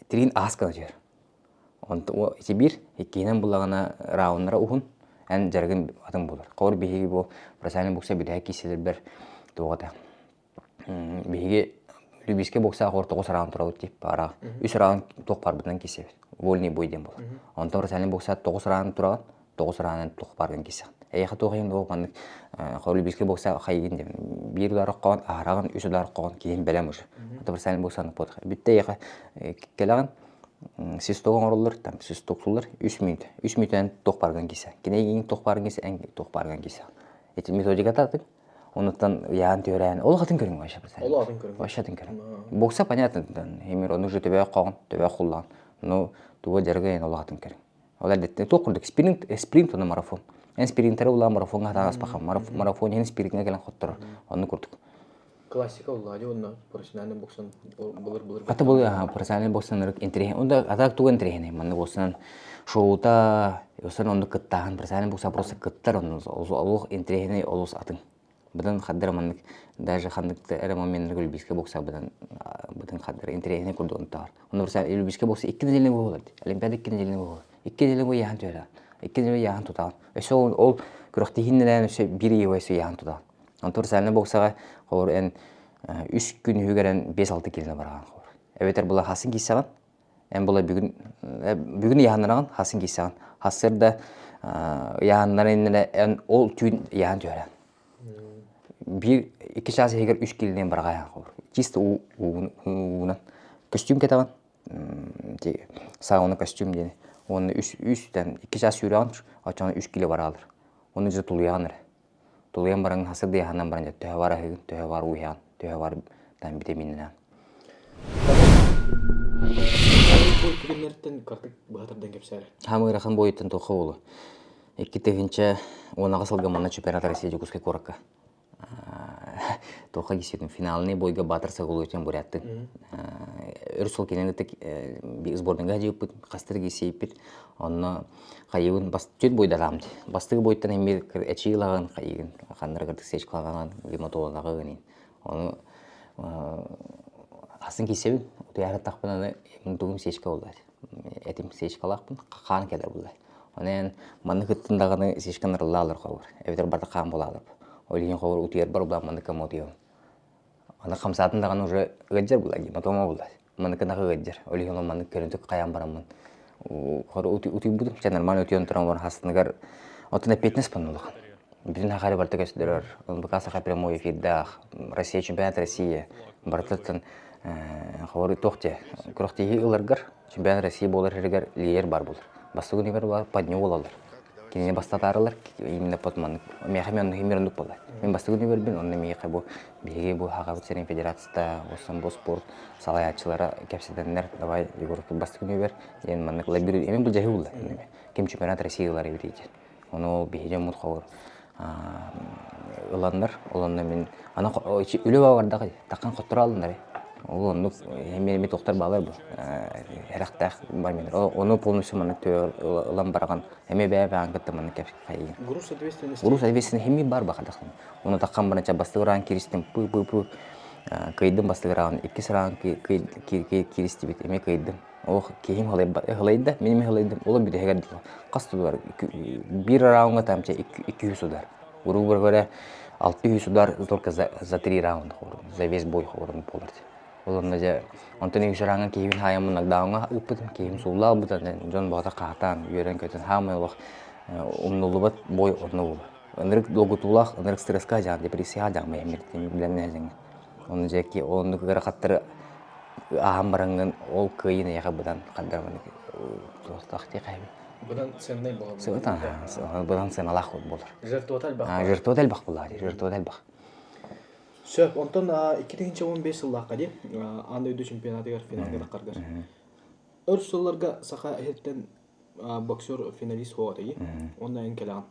тириин аас гына түһэр. Онто ити биир, иккиһинэн буллаҕына рауннара уһун, эн дьарыгын атын буолар. Хор биһиги бу профессиональный бокса бүтэһик киирсэлэрбэр туох этэ Биһиги Любийскэй боксаҕа ортоҕус раунд турабыт дии паараҕа. Үс раунд туох барбытынан киирсэбит. Вольный бой диэн буолар. Онтон профессиональный бокса тоҕус раунд тураҕын, тоҕус раундан туох баргын киирсэҕин. Эйиэхэ туох иһин ол маннык Любийскэй бокса хайыгын диэн биир удар хоҕон аһараҕын, үс удар хоҕон киһин бэлэм уже. Ата профессиональный боксаны буотах. Бүттэ эйиэхэ кэлэҕин свисток оҥороллор, там свисток суллар үс мүнүүтэ. Үс мүнүүтэнэн туох баргын киирсэ. Кини эйигин туох баргын киирсэ, эн туох баргын киирсэ. Ити методиката атын. Онуттан ыйаан түһэрээн ол атын көрүҥ вообще Ол атын көрүҥ. Вообще атын көрүҥ. Бокса понятно, эмир ону уже төбөөх хоҕон, төбөөх хуллаан. Ну, туга дьарыга ол атын көрүҥ. Ол эрдэттэн туох курдук спринт, спринт уонна марафон. Эн спринтеры улаан марафоҥҥа хатааспаха. Марафон иһин спринтҥэ кэлэн хотторор. Онну курдук. Классика уллаадьы уонна профессиональный боксан былыр-былыр. Ата был профессиональный боксан интриһин. Онда ата тугу интриһин манна боксан шоута, осон онну кыттааһын профессиональный бокса просто кыттар онну олох интриһинэй олус атын. Быдан хаддара маннык даже ханнык эрэ моменнар любительский бокса быдан быдан хаддара интриһинэй курдук онтаар. Онно профессиональный любительский бокса икки неделя буолар. Олимпиада икки неделя буолар. Икки неделя бу яхан түһэр. Икки неделя яхан тутаан. Өссө ол күрэхтиһиннэрэн өссө биир ыйы өссө яхан тутаан. Онтон профессиональный боксаҕа холобур эн. Үс күн үһүгэрэн 5-6 килоны бараҕан хор. Эбэтэр була хасын киисэҕин, эн була бүгүн бүгүн ыйаһаннараҕын, хасын киисэҕин. Хассыр да ыйаһаннар иннинэ эн ол түүн ыйаһан түһэрэн. Биир икки чаас иһигэр үс килинэн бараҕайан хор. Чисто уунан. Көстүүм кэтэҕин, сауна костюм диэн. Уонна үс үстэн икки чаас сүүрэҕин, оччоҕуна үс кило бараалар. Оны дьэ тулуйаҕын эрэ. Тулуйан баран хасыр дыйаһанан баран дьэ төһө бар аһыгын, төһө бар ууһаҕын, төһө бар там витаминнээн. Бу түгэннэртэн картык быһа тардан кэпсээрэ. Хаам ыарахан буойуттан туохха буолу. 2010 сылга манна чемпионат России Дьокуускай куоракка туохха киирсибитим финалный бойга Баатыр Сагулуйтан буряттын. Өр сыл кинини сборныйга дьыыппыт, хастыр киирсийиппит. Онно хайыбын бас түт бойдатаам бастыгы бойттан эмиэ эчии ылаҕын хайыгын ханнара кырдык сечкалаҕын гематологаҕын ону асын киирсэбин утуйаары тахпын аны тугум сечка буолла этим сечкалаахпын хаан кэлэр буолла онон маннык кыттын даҕаны сечканы ырыллаалар хобор эбэтэр барда хаан буолаалар ол иһин хобор утуйарбар улаан маннык кэм утуйабын аны хамсаатын даҕаны уже ыалдьар буолла гематома буолла Маннык гына ыалдьар. Ол иһин ол маннык көрүнтүк хайаан бараммын утуйбутум. Чэ нормально утуйан туран баран хастыныгар оттон эппиэтинэс панна улахан. Бүтүн хахари барыта көстөрөр. НБК Саха прямой эфирдаах, Россия чемпионат России барытыттан ховор туох те күрэхтэһии ыларгар чемпионат России буолар иһигэр лидер бар буолар. Бастакы нүмер бар подню буолаллар. Кинини бастатаарылар именно под маннык миэхэ мен оннук оннук буолар. Мин бастакы нүмербин онно миэхэ бу биһиги бу Сахабыт сирин федерацията осон бу спорт салайааччылара кэпсэтэннэр давай Егоровпут бастакы нүмер диэн маннык лоббируй эмин былдьаһыы булла ким чемпионат России ылар эбит диэн ону биһиги дьоммут ховор ыланнар ол онно мин аны үлэ бардах таххан хотторо алыннар ол оннук эмиэ эми тохтор баалар бу эрэхтээх барминер ону полностью маннык ылан бараҕан эмиэ бэйэ бэйэҕин кытта маннык кэпсэйин Груз ответственности. Груз ответственности химми бар бахадах Оны таххан баран бастыгыраан киристим пы пы пы кыйдым бастыгыраан иккис раан киристибит эмиэ кыйдым Ох, киһим хылайда, мин эмиэ хылайдым. Ол бүтэһигэр дылы. Хас удар? Биир раундга там 200 удар. Грубо говоря, 600 удар только за, за три раунда за весь бой хорун болар. Ол онно дьэ онтон үс раундга киһибин хаайаммын нокдауҥҥа ыыппытым, киһим сууллаа ылбыта, дьон баҕата хаатаан, үөрэн-көтөн хаамай олох умнуллубат бой онно буолар. Ынырык долгутуулаах, ынырык стресска дьаан, депрессияҕа дьаан бэйэм билэмнэ Оны дьэ оннук ыарахаттары ааһан бараҥҥын ол кыайыын эйиэхэ быдан хандар туохтаах диэхэ Быдан ценный буолар. Быдан сыаналаах буолар. Жертвата элбэх. Жертвата элбэх буолар, жертвата элбэх. Сөп, онтон 2015 сыллаахха дии аан дойду чемпионатыгар финалга таххаргар. Өр сылларга саха иһиттэн боксер финалист буолар Онно эн кэлэҕин.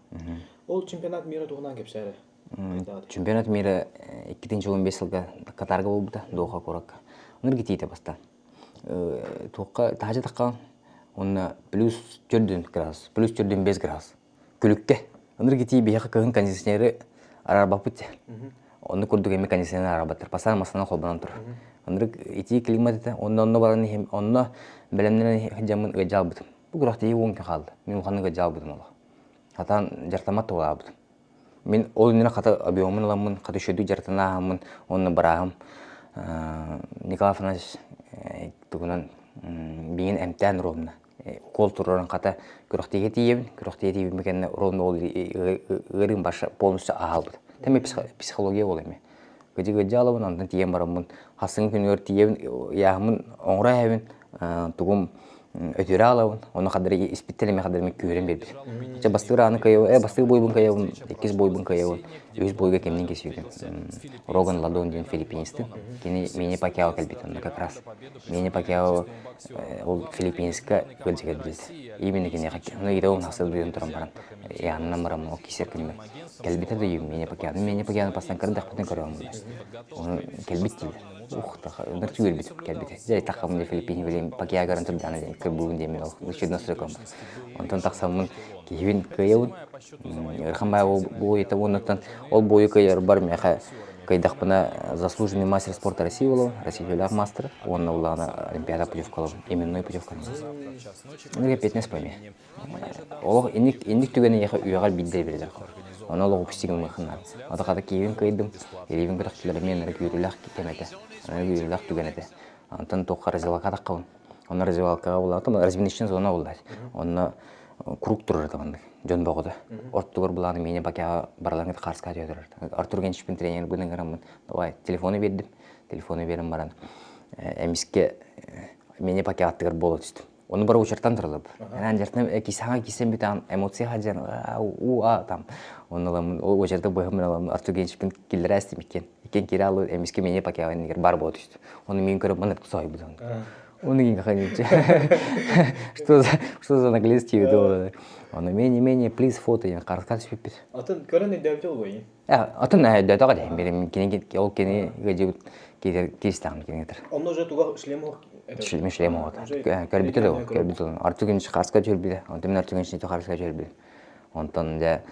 Ол чемпионат мира туһунан кэпсээрэ. Чемпионат мира 2015 сылга Катарга буолбута, Доха куоракка. Онно гитиитэ бастаан. Туохха таһаачы тахха онно плюс төрдүн градус, плюс төрдүн 5 градус. Күлүккэ. Онно гитии биһиэхэ кыһын кондиционеры араарбаппыт. Онно курдук эми кондиционер араарбаттар. Пасар масана холбонон турар. Онно итии климат этэ. Онно онно баран иһим, онно бэлэмнэнэн дьаммын ыалдьаалбытым. Бу күрэхтэһии уон күн хаалла. Мин улаханнык ыалдьаалбытым олох. Хатаан дьартамат туолаабытым. Мин ол иннинэ хата объемун ыламмын, хата үчүгэйдик дьарыктана ааһаммын уонна бырааһым Николай Афанасьевич тугунан биин эмтээн ровно укол туруоран хата күрэхтэһиигэ тиийэбин, күрэхтэһиигэ тиийбиппин кэннэ ровно ол ыарыым барша полностью ааһалбыт. Тэми психология ол эми. Кыдьы кыдьы алабын, онтон тиийэн бараммын, хасыҥ күнүгэр тиийэбин, ыйааһыммын оҥоро эһэбин, тугум өтүрэ алабын, ону хадары испиттэн эмэ хадары күүрэн биэрбит. Чэ бастыыр ааны кыайабын, бастыыр бойбун кыайабын, иккис бойбун кыайабын, үһүс бойга кимнин кесүүтүм. Роган Ладон диэн филиппинистин. Кини Мини Пакьяо кэлбит онно как раз. Мини Пакьяо ол Филиппинска кылдьы кэлбит. Именно киниэхэ, ну идэон хасыл бүтэн туран баран, яанынан баран ол кисер күнүмэр Кэлбитэ да Мини Пакьяо. Мини Пакьяоны бастаан көрдөхпүтүн көрөҕүм Оны кэлбит дииллэр. Ух, ыныр түгүрбүт кэлбитэ. Дьэ, таххаммын Филиппини билим Пакьяо көрөн турдаана диэн кырбуубун диэммин ол учебно стройкам. Онтон тахсаммын киһибин кыайабын. Ыарахан баа буойута уоннаттан ол буойу кыайарбар миэхэ кыайдахпына заслуженный мастер спорта России буолабын, Россия мастер, уонна улаана Олимпиада путевкалабын, именной путевканы. Ынырга петнес пойми. Олох инник инник түгэни эйиэхэ үйэҕэр биирдэ бирилэр. Ону олоҕу пустигыммыххыннар. Ата хата киһибин кыайдым, илиибин көтөхтүлэр эмиэ ынырык үөрүүлээх кэм этэ. Ынырык үөрүүлээх түгэн этэ. Онтон туохха раздевалка таххабын. Онно раздевалкаҕа булаатым, разминочная зона булла. Онно круг турар этэ маннык дьон боҕото. Ортугар булааны миэнэ бакяҕа баралаҥыт хаарска турар. Артур Генчиппин тренербын ыҥыраммын, давай телефону биэрдим. Телефону биэрэн баран эмискэ миэнэ пакеттыгар буола түстүм. Оны бары учертан туралап. Эн жартан кисаҥа кисен бүтан эмоция хаджан у а там. Оны ламын ол очерта быһым аламын Артур Генчиппин киллерэ эстим иккен. Иккен кире алу эмискэ миэнэ пакеҕа бар буола түстүм. Оны мин көрөп маны сойбутум. Оны кинге ханиче. Что за что за наглец тебе думала? Оны менее менее please фото я карткан түспүппүт. Атын көрөн өйдөөбүтэ болбой. Атын өйдөөтөҕө дии бирим кини ол кини ыдьыбыт киристаҕын кинигитер. Онно уже туга шлем Шлем шлем оҕото. Көрбүтэ да көрбүтэ. Артур Генич харска түһэрбитэ. Онтон мин Артур Генич харска түһэрбитим. Онтон дьэ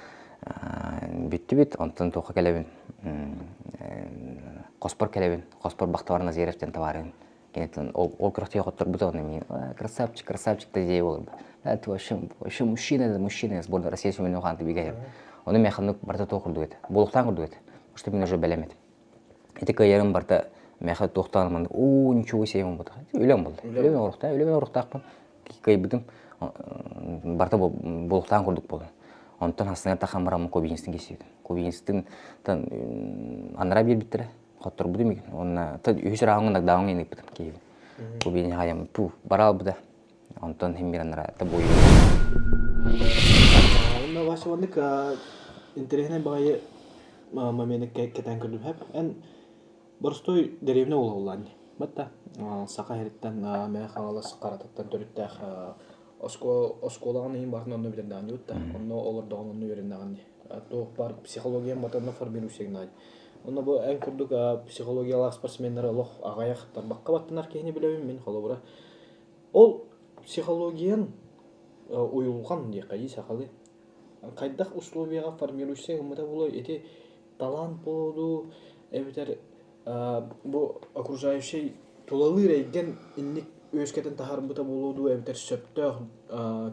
бүттүбүт. Онтон туохха кэлэбин хоспор кэлэбин. Хоспор Бахтавар Назиров диэн табаарыһым Киниттэн ол, ол күрэхтэһии хотторбута, он мне красавчик, красавчик ты идея буолар. Это вообще, вообще мужчина, это мужчина, сборная России сүмүнү хаанты бигэ. Оны мен ханнык барта туох курдук этэ. Буолуктаан курдук этэ. Что мен уже бэлэм этим. Ити кыайарым барта меха туохтаан ман уу ничего себе буолбатах. Үлэм болды. Үлэм оруктаа, үлэм оруктаахпын. Кыайбытым барта буолуктаан курдук болду. Онтон хасына тахан бараммын Кубинстин кесибитим. Кубинстин анара биэрбиттэрэ. Хотторбутум игин. Уонна үһүс рауҥҥа нокдауҥҥа иникпитим киһибин. Кубини хайам пу бара албыта. Онтон хим бираннара та буйу. Онно Вася маннык интэриэһинэй баҕайы моменты кэтээн көрдүм хэп. Эн боростой дэриэбинэ уола Батта саха иһириттэн Мэҥэ Хаҥалас Харатыттан төрүттээх оскуолаҕын иһин баарын онно бүтэрдэҕин дии Онно олордоҕун онно үөрэннэҕин дии. Туох баар психологиям батанна формирующегнаай. Онно бу эн курдук психологиялаах спортсменнары олох аҕыйах тарбахха баттанар киһини билэбин мин холобура. Ол психологиян уйулҕан диэххэ сахалыы. Хайдах условияҕа формирующая гыммыта буолуой ити талант буолуо дуу эбэтэр бу окружающий тулалыыр эйгэн инник үөскэтэн таһаарбыта буолуо дуу эбэтэр сөптөөх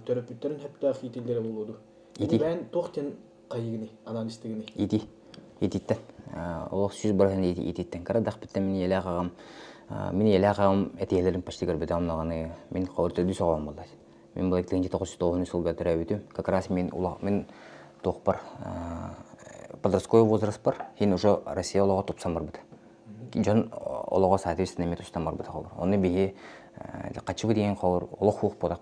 төрөппүттэрин сөптөөх иитиллэрэ буолуо дуу Ити. Бэйэн туох диэн хайыгыный, анализтыгыный? Ити. Ититтэн. Олох 100% ититтэн. Кыра дахпыттан мин ийэлээх аҕам мин ийэлээх аҕам этиэлэрин почти көрбөтөҕүм даҕаны мин холор төрдүс оҕом буолла. Мин былай 1909 сылга төрөөбүтүм. Как раз мин мин туохпар подростковый возрастпар хин уже Россия олоҕо тупсан барбыта. Дьон олоҕо соответственно эмиэ тустан барбыта холор. Оны биһи хачыбы диэн холор олох хуох буолах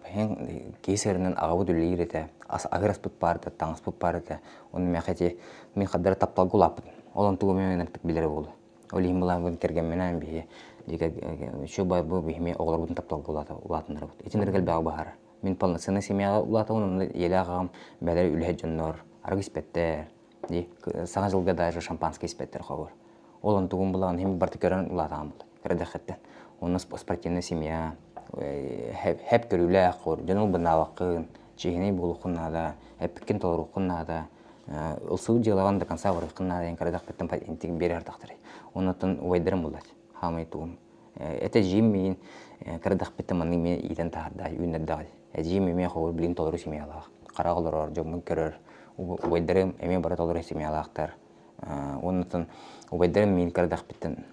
киһи сырынан аҕабыт үлэлиир этэ, аһыр аспыт баар этэ, таҥаспыт баар этэ. Оны миэхэ ити мин хаддара тапталга улааппытым. Ол онтугу мен ыныртык билэрэ буолуо. Ол иһин былаан кэргэмминээн биһи еще бу биһими оҕолорбутун тапталга улаатыннарабыт. Итиннэргэ элбэҕи баһара. Мин полноценный семьяҕа улаатабын, онно ийэлээх аҕам бэлэр үлэһит дьоннор, арыгы испэттэр, Дии саҥа дьылга даже шампанское испэттэр хобор. Ол онтугун булаҕын иһин барыта көрөн улаатаҕын була. Кырадэххиттэн. Онно спортивная семья, хэп көрүүлээх хор, дьон ылбынаабаккын, чиэһинэй буолуоххун наада, эппиккин толоруоххун наада, ылсыбыт дьыалаҕын до конца барыаххын наада диэн кырадэхпиттэн интик биэрэ сатахтарай. Оннуттан убайдарым буллат. Хаамай тугум. Это жим миин кырадэхпиттэн маннык миин иитэн таһаарда, үүннэрдэҕэ. Эдьиийим эмиэ холобур билигин толору семьялаах. Хара олорор, дьоммун көрөр. Убайдарым эмиэ бары толору семьялаахтар. Уонна убайдарым миин кырадэхпиттэн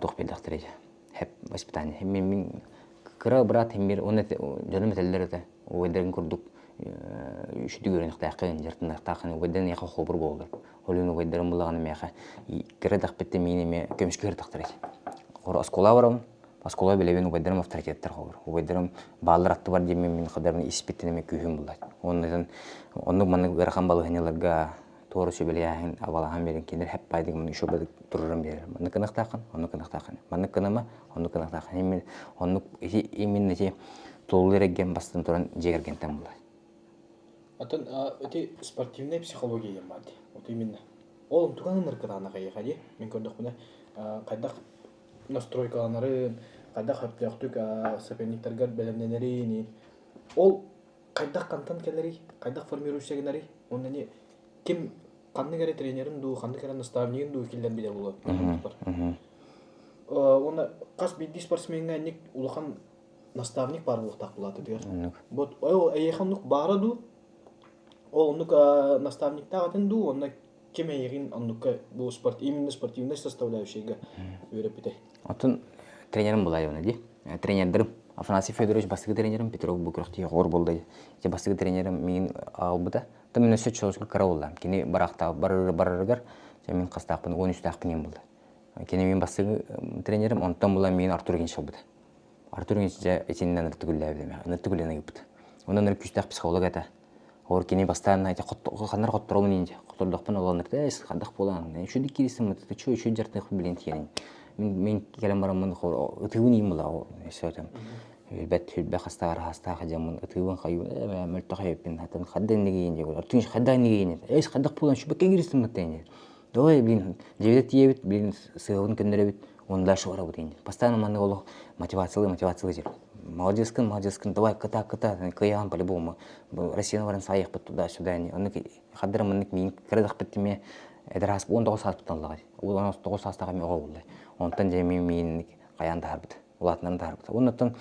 туох биэрдэхтэрий хэп воспитание. Мин мин кыра брат химмир уонна дьонум этэллэр этэ убайдарым курдук үчүгэй үөрэниэхтээххин, дьарыктаныахтааххын убайдарым миэхэ холобур буоллар. Ол иһин убайдарым буллаҕына миэхэ кыра эрдэхпиттэн миин эмиэ көмүскэ сырыттахтар этэ. Оскуола барабын, Оскуола билэбин убайдарым авторитеттар холобур. Убайдарым бааллар аттыбар диэммин мин хадарбын испиттэн эмэ күүһүм буллар. Оннук оннук маннык ыарахан балаһыанньаларга туора сүбэлээһин, абалаһан биэрэн кинилэр хэп баайдык маны еще туруран биэрэр. Маннык гыныахтааххын, оннук гыныахтааххын. Маннык гыныма, оннук гыныахтааххын. Именно оннук ити именно ити туллуур эргиэн бастан туран дьиэ кэргэнтэн булар. Атын ити спортивная психология диэн баар дии. Вот именно. Ол онтукан ыныркытаанах эйиэхэ дии. Мин көрдөхпүнэ хайдах настройкаланарын, хайдах сөптөөхтүк соперниктаргар бэлэмнэнэрин, ол хайдах хантан кэлэрий, хайдах формируешься гынарый, уонна не ким ханнык эрэ тренерин дуу, ханнык эрэ наставнигын дуу киллэн билэ буолуо. Уонна хас биирдии спортсмеҥҥа инник улахан наставник баар буолуохтаах булаатытыгар. Вот ол эйиэхэ оннук баара дуу? Ол оннук наставниктаах этин дуу, онно ким эйигин оннукка бу спорт именно спортивнай составляющийга үөрэппитэй? Оттон тренерим была оны ди. Тренердерим Афанасий Федорович бастакы тренерим, Петров бу күрэхтии хор болду. Ити бастакы тренерим миин албыта. Та мен өссө чолоску кыра болла. Кини барахта барыр барырыгар, мин хастаахпын 13-таахпын ем болду. Кини мин бастакы тренерим, онтон була миин Артур Гинч албыта. Артур Гинч дьэ итиннэн ыртыгүллээбит ыртыгүллэн ыйыппыт. Онон ыр күүстээх психолог этэ. Ор кини бастаан ханнар хотторобун инде. Хоттордохпун олоннар эс хадах буолан. Үчүдүк кирисим ты чё үчү жартых билен тиерин. Мин мен келем барамын ытыгын иим була сөтөм. Хүлбэт хүлбэ хастаар хастаах жамын ытыгын хаю мөлтөх эппин хатын хаддан нигейин же Артур хаддан нигейин. Эс хадах буолан шүбекке кирисим маттайын. Давай, блин, дьиэбит тиийэбит, блин, сыалын көннөрөбүт, уонна дальше барабыт инде. Постоянно маннык олох мотивациялыы, мотивациялыы дьэр. Молодецкын, молодецкын, давай, кыта, кыта, кыйаан по-любому. Россияны баран саайыахпыт туда-сюда. Оннук хаддара маннык миин кырадахпыт тиме эдэр аас 19 сааспыттан ыллаҕай. 19 саастаах эми оҕо буолла. Онтон дьэ мин миин хайаан таһарбыт, улаатынан таһарбыт. Оннуттан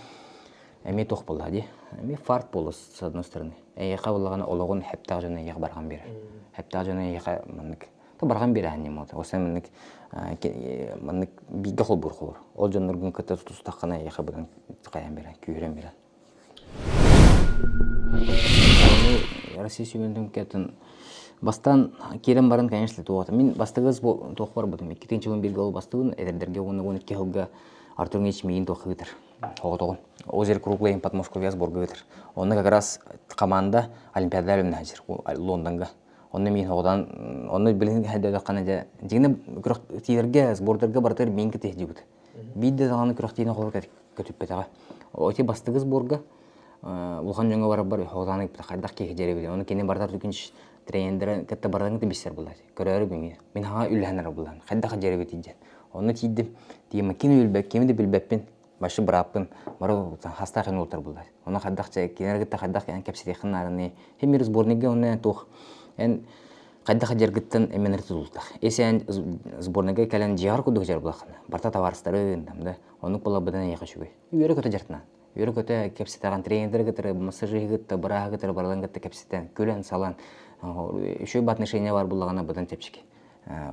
эмиэ туох буолла дии? Эмиэ фарт буолла с одной стороны. Эйиэхэ буоллаҕына олоҕун хэптээх дьону эйиэхэ барҕан биэрэр. Хэптээх дьону эйиэхэ маннык то барҕан биэрэһин ньымата. Оса маннык маннык бииргэ холбуур холбуур. Ол дьонноргун кытта тутустаххына эйиэхэ быдан хайан биэрэн, күүһүрэн биэрэн. Россия сүүмэрдин кэтин бастаан киирэн баран, конечно, туох мин бастыгыз туох барбытым иккитинчи күн бииргэ ол бастыбын эдэрдэргэ уонна 12 сылга Артур Ильич миигин туох ыытар оҕотоҕун озеро Круглый Подмосковье сборга ыытар онно как раз команда Олимпиада үлүмнэһэр Лондонга онно миин оҕотон онно билин хайдаххана дьэ дьиҥинэ күрэхтиилэргэ сбордарга барытыгар миин кытыһдьыбыт биир да даҕаны күрэхтиини холор көтүппэтэҕэ ити бастакы сборга улахан дьоҥҥо барарбар оҕотоон ыйыппыта хайдах киһи дьэрэбит ону кини барытар түгүн тренердэрэ кытта барытын кытта билсэр буолла көрөөрү мин мин хаҥа үллэһэн эрэ буллан хайдах дьэрэбит дьэн Онно тиийдим. Тиийим кими билбэт, кими да билбэппин. Башы бырааппын. Бары хастаах эн уолтар буллар. Онно хайдах кинилэр кытта хайдах эн кэпсэтиэххин наарыный. Хим бир сборникга онно туох эн хайдах дьаргыттан эмэнэр тутултах. Эс эн сборникга кэлэн дьиэҕэр курдук дьар булаххына. Барта табаарыстарын там да. Оннук буоларбытын эйиэхэ үчүгэй. Үөрэ-көтө дьартынан. Үөрэ-көтө кэпсэтэҕин тренердери кытары, массажиһы кытта, бырааһы кытары барыларын кытта кэпсэтэн, күлэн-салан, үчүгэй отношения бар буллаҕына быдан чэпчэки.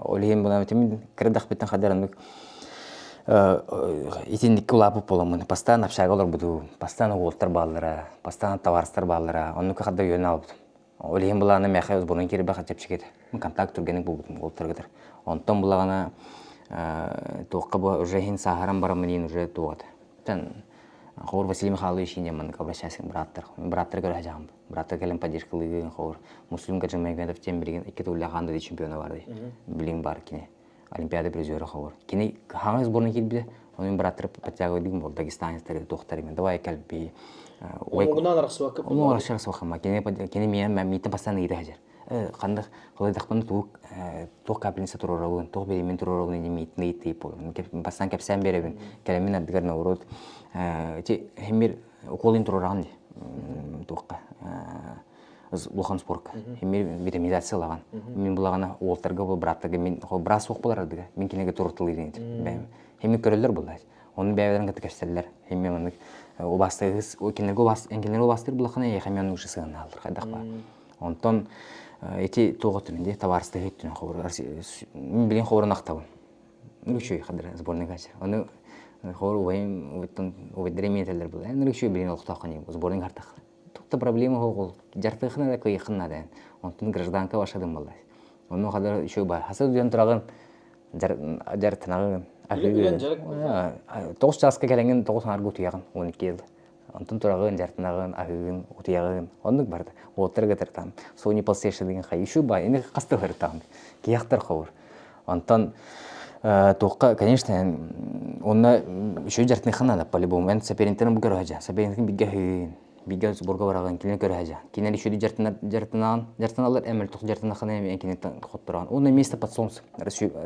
Ол иһин була мин кырдахпыттан хадар оннук итинникке улааппыт буоламмын постоянно общага олорбутум, постоянно уолтар бааллара, постоянно табаарыстар бааллара, оннукка хадда үөрэнэ албытым. Ол иһин булаана миэхэ сборнай киирбэхэ чэпчэки этэ. Контакт түргэнник булбутум уолтаргытар. Онтон булаҕына туохха бу уже иһин сааһыран бараммын иин уже туох этэ. Тэн Хор Василий Михайлович ине маннык обращайся браттар. Браттар көрө сылдьаҕым. Браттар кэлэн поддержкалыыгын хор Муслим Гаджимагомедов диэн билигин икки төгүллээх аан дойду чемпиона бар дии. Билигин бар кини. Олимпиада призера хор. Кини хаҥас сборная киирбитэ. Оны браттар подтягивайдыгын бол дагестанецтары туохтар давай кэлби. Омугунан арахсыбакка. Омугунан арахсыбакка. Кини кини миэн миитин бастан ыйыта сылдьар. Ханнык холойдахпына туох туох капельница туруорабын, туох бириэмин туруорабын ини миитин ыйыттыйып бастаан кэпсээн биэрэбин. Кэлэммин ардыгар наоборот ити химир уколын туруораҕын дии туохха улахан спорка химир витаминизация ылаҕын мин булаҕына уолтарга бу бырааттарга мин быраас суох буолар ардыга мин кинигэ туруорталыырын химир көрөллөр буолла Оны бэйэлэрин кытта кэпсэллэр. Эмиэ маннык убаастыгыз кинилэргэ убаас кинилэргэ убаастыыр булаххына эйиэхэ эмиэ оннук сыһыаннаһаллар хайдах баар. Онтон ити туох өттүнэн дии табаарыстыһыы өттүнэн хобур мин билигин хобурун ахтабын. Үчүгэй хадыр сборный кача. Ону хобур убайым уйттан убайдара эмиэ этэллэр була. Эн үчүгэй билигин олохтооххун дии сборный хартах. Туох да проблема суох ол. Дьартыахына да кыйыххын наада. Онтон гражданка башадым буолла. Ону хадыр үчүгэй баар. Хаса дүйэн тураҕын дьарыктанаҕын. 9 чааска кэлэҥҥин 9 аҥарга утуйаҕын 12 ыл. Онтон тураҕын, дьарыктанаҕын, аһыыгын, утуйаҕын. Оннук барда. Уолаттар кытары Sony PlayStation деген хай еще бай. Эми хаста барытаҕын. Киһи ховор. Онтон туохха, конечно, онно еще дьарыктаныахха наада по-любому. Эн соперниктерин бу көрө сылдьа. Соперникин бигэ аһыын, бигэ сборга бараҕын, кинини көрө сылдьа. Кинилэр еще дьарыктанаҕын, дьарыктаналлар, эн мөлтөх дьарыктанаххына эн киниттэн хоттороҕун. Уонна место под солнцем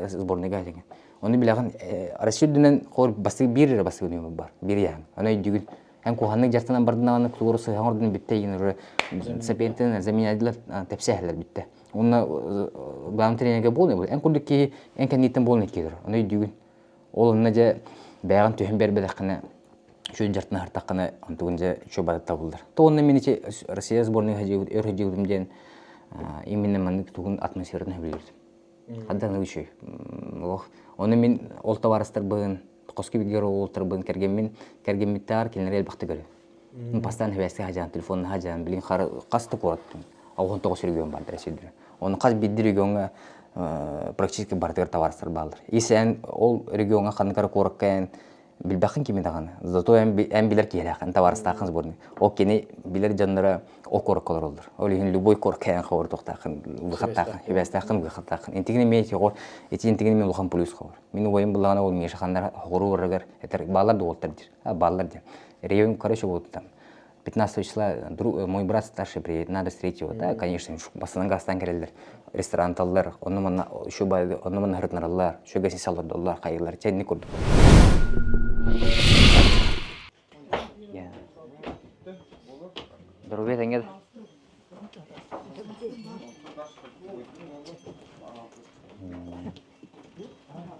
сборныйга деген. Ону билэҕин, Россия үрдүнэн хор бастык биир эрэ бастык бар, биир яһан. Аны өйдүүгүн. Эн куһаҕаннык дьарыктанан бардын тугу сыһан ордун бүттэ игин уже соперниктен заменядылар тэпсэһэлэр бүттэ. Уонна главный тренерге буолуй эн курдук киһи эн кэнниттэн буолан киирэр. Ону өйдүүгүн. Ол онно дьэ бэйэҕин түһэн биэрбэтэххинэ үчүгэй дьартын аһартаххына онтугун дьэ үчүгэй бары табыллар. То онно мин ити Россия сборная өр сылдьыбытым диэн Именно маннык тугун атмосфератын сөбүлүүр. Хандан үчүгэй. Олох Оны мин ол табаарыстарбын, хоску билгэр уолтарбын кэргэммин кэргэммиттээр кинилэри элбэхтик көрөбүн. Бастаан хибээске хажаан, телефонна хажаан, билин хас да куораттын. 19 регион бардыр сирдир. Оны хас бидди регионга практически бардыгар табаарыстар баалар. Ис эн ол регионга ханнык куоракка эн билбэххин кими даҕаны. Зато эн, эн билэр киһилээххин, табаарыстааххын сборный. Ол кини билэр дьонноро ол куоракка олороллор. Ол иһин любой куоракка эн ховор туохтааххын, выходтааххын, хибээстааххын, выходтааххын. Интигин эмиэ хор, ити интигин эмиэ улахан плюс ховор. Мин убайым буллаҕына ол Миша ханнар хоҕуруу барарыгар этэр бааллар да уолтар диир. А бааллар диэн. Район, короче, вот там 15 числа друг, мой брат старший приедет, надо встретить его. Да, конечно, басынан гастан келелер, ресторан таллар, онно манна еще онно манна хырытнараллар, еще гостиница олордоллар, хайылар, чэнни курдук. Здоровье тэҥҥэ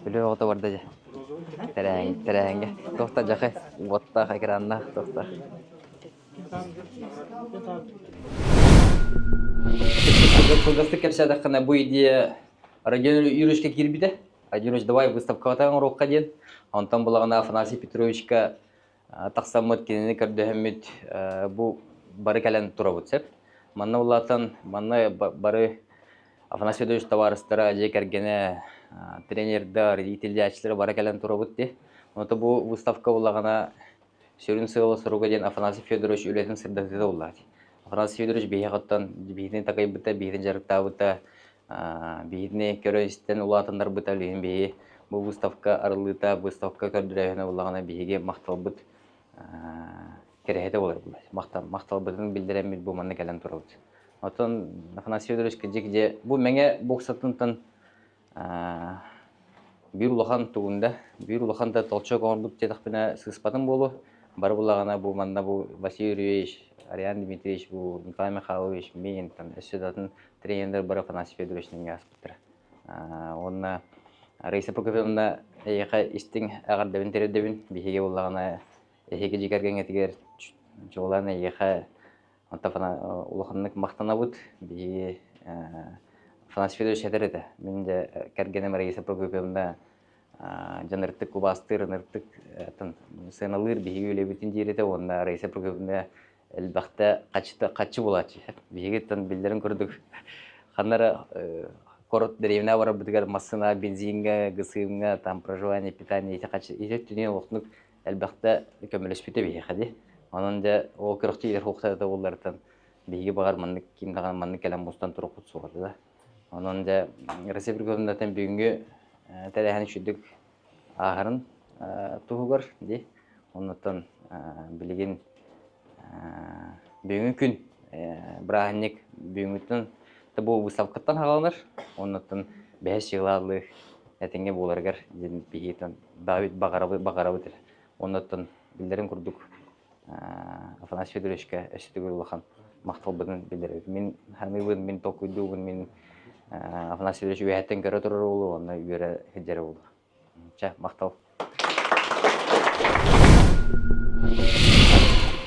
Үлэ оҕото барда дьэ. Тэрээһин, тэрээһиҥҥэ. Туохта дьахы уоттаах экраннаах туохта. Кылгастык кэпсээтэххинэ бу идея Родион Юрьевичка киирбитэ. Родион Юрьевич, давай выставкаҕа оҥоруохха диэн. Онтон булаҕына Афанасий Петровичка тахсаммыт, кинини көрдөһөммүт бу бары кэлэн турабыт сөп. Манна улаатан, манна бары Афанасий Федорович табаарыстара, дьиэ кэргэнэ, тренердэр, иитиллээччилэр бары кэлэн турабыт дии. Онто бу выставка буллаҕына сүрүн сыала-соруга диэн Афанасий Федорович үлэтин сырдатыыта буллаҕа дии. Афанасий Федорович биһиэхэ оттон биһигини такайбыта, биһигини дьарыктаабыта, биһигини көрөн-истэн улаатыннарбыта билигин биһиги бу выставка арыллыыта, выставка көрдөрөөһүнэ буллаҕына биһиги махталбыт кэрэһитэ буолар махталбытын биллэрэммит бу манна кэлэн турабыт. Оттон Афанасий Федорович кырдьык дьэ бу Мэҥэ боксатынтан биир улахан тугунда, биир улахан да толчок оҥорбут диэтэхпинэ сыыспатым буолуо. Бары буллаҕына бу манна бу Василий Юрьевич, Ариан Дмитриевич, бу Николай Михайлович, мин там өссө да атын тренердэр бары Афанасий Федорович нөҥүө ааспыттара. Уонна Раиса Прокопьевна эйиэхэ истиҥ эҕэрдэбин тириэрдэбин. Биһиги буллаҕына эһиги дьиэ кэргэҥҥитигэр чуолаан эйиэхэ онтон улаханнык махтанабыт. Биһиги Афанасий Федорович этэр этэ. Мин дьэ кэргэним Раиса Прокопьевна дьон ыртык убаастыыр, ыныртык сыаналыыр биһиги үлэбитин диир этэ уонна Раиса Прокопьевна элбэхтэ хаччы хаччы буолааччы. Биһигиттэн биллэрин курдук ханна эрэ куорат дэриэбинэ барарбытыгар массыына бензиҥҥэ, ГСМ-ҥа, там проживание, питание ити хаччы ити өттүнэн олохтук элбэхтэ көмөлөспүтэ биһиэхэ дии. Онон дьэ ол көрөхтүү хуохтата буолларыттан биһиги баҕар маннык ким даҕаны маннык кэлэн мустан турукпут суох этэ да. Онон дьэ Россия Прикладнаттан бүгүҥҥү тэрээһин үчүгдүк ааһарын туһугар дии. Оннуттан билигин бүгүҥҥү күн бырааһынньык бүгүҥҥүттэн бу выставкаттан хааланар. Оннуттан бэһис дьыалаалыы этэҥҥэ буоларыгар диэн биһиги Давид баҕарабыт баҕарабыт эрэ. Оннуттан биллэрин курдук Афанасий Федоровичка өссө төгүл улахан махталбытын биллэрэбит. Мин саныыбын, мин толкуйдуубун, мин Афанасий Федорович үөһэттэн көрө турар уолу уонна үөрэ сылдьар уолу. Чэ, махтал.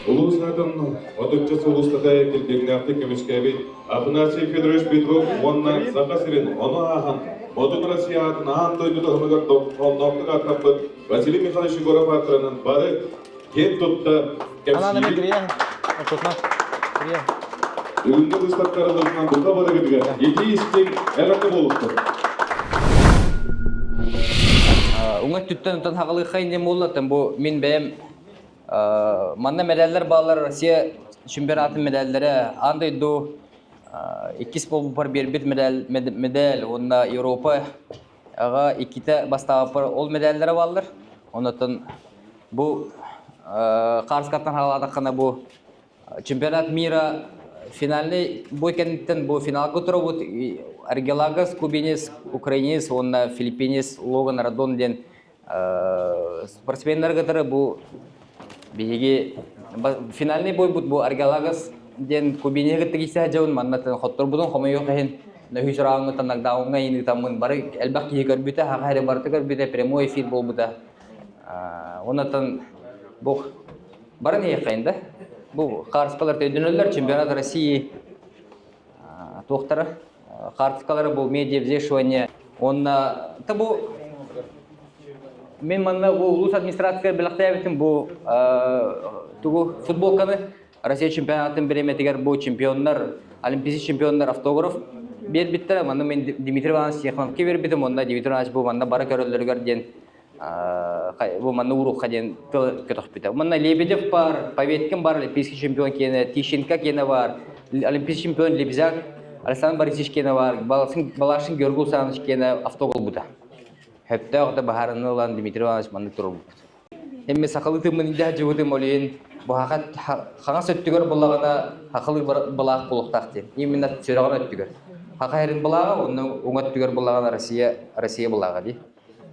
Улуус аатын отучча сыл устата килбиэннээхтик көмүскээбит Афанасий Федорович Петров уонна Саха сирин ону ааһан Хотун Россия аатын аан дойду таһымыгар дохсоонноохтук ааттаппыт Василий Михайлович Егоров ааттарынан бары киэн тутта кэпсиибит. Бүгүҥҥү быыстапкарыбытынан бука барыгытыгар итии-истиҥ эҕэрдэ буолуохтун! Уҥа өттүттэн онтон хаҕылыахха иннин буолла бу мин бэйэм манна медаллар бааллар Россия чемпионатын медаллэрэ аан дойду иккис буолбуппар биэрбит медаль медаль уонна Европа аҕа иккитэ бастаабыппар ол медаллэрэ бааллар оннуттан бу хаарскаттан хаалаатаххына бу чемпионат мира финальный бой кэнниттэн бу финалга турабыт Аргелагас кубинец украинец уонна филиппинец Логан Радон диэн спортсменнары кытары бу биһиги финальный бойбут бу Аргелагас диэн кубинеһы кытта киирсэ сылдьабын манна хотторбутун хомойуох иһин нөһүс раундтан нокдауҥҥа иин ыытаммын бары элбэх киһи көрбүтэ хаха эрэ барыта көрбүтэ прямой эфир буолбута оннотон бу Баран иһиэххэйин да. Бу хаарыскалар өйдөнөллөр чемпионат России. туохтара карточкалара бу медиа взвешивание уонна бу мен манна бу улуус администрацияга бэлэхтээбитим бу тугу футболканы Россия чемпионатын бириэмэтигэр бу чемпионнар олимпийский чемпионнар автограф биэрбиттэрэ манна мен Дмитрий Иванович Тихоновка биэрбитим уонна Дмитрий Иванович бу манна бары көрөллөрүгэр диэн бу манна уруохха диэн тыл көтөхпүтэ. Манна Лебедев бар, Поветкин бар, олимпийский чемпион киэнэ, Тищенко киэнэ бар, олимпийский чемпион Лебзяк, Александр Борисович киэнэ бар, Балашин Георгий Александрович киэнэ автогол бута. Хөптөөх да баһарыны ылан Дмитрий Иванович маннык турулбут. Эмме сахалыы тыммын илдьэ сылдьыбытым ол иһин бу хаҥас өттүгэр буллаҕына хахалыы былаах буолуохтаах диэн. Именно сүрэҕин өттүгэр. Хаха эрин былааҕа, онно уҥа өттүгэр буллаҕына Россия Россия былааҕа дии.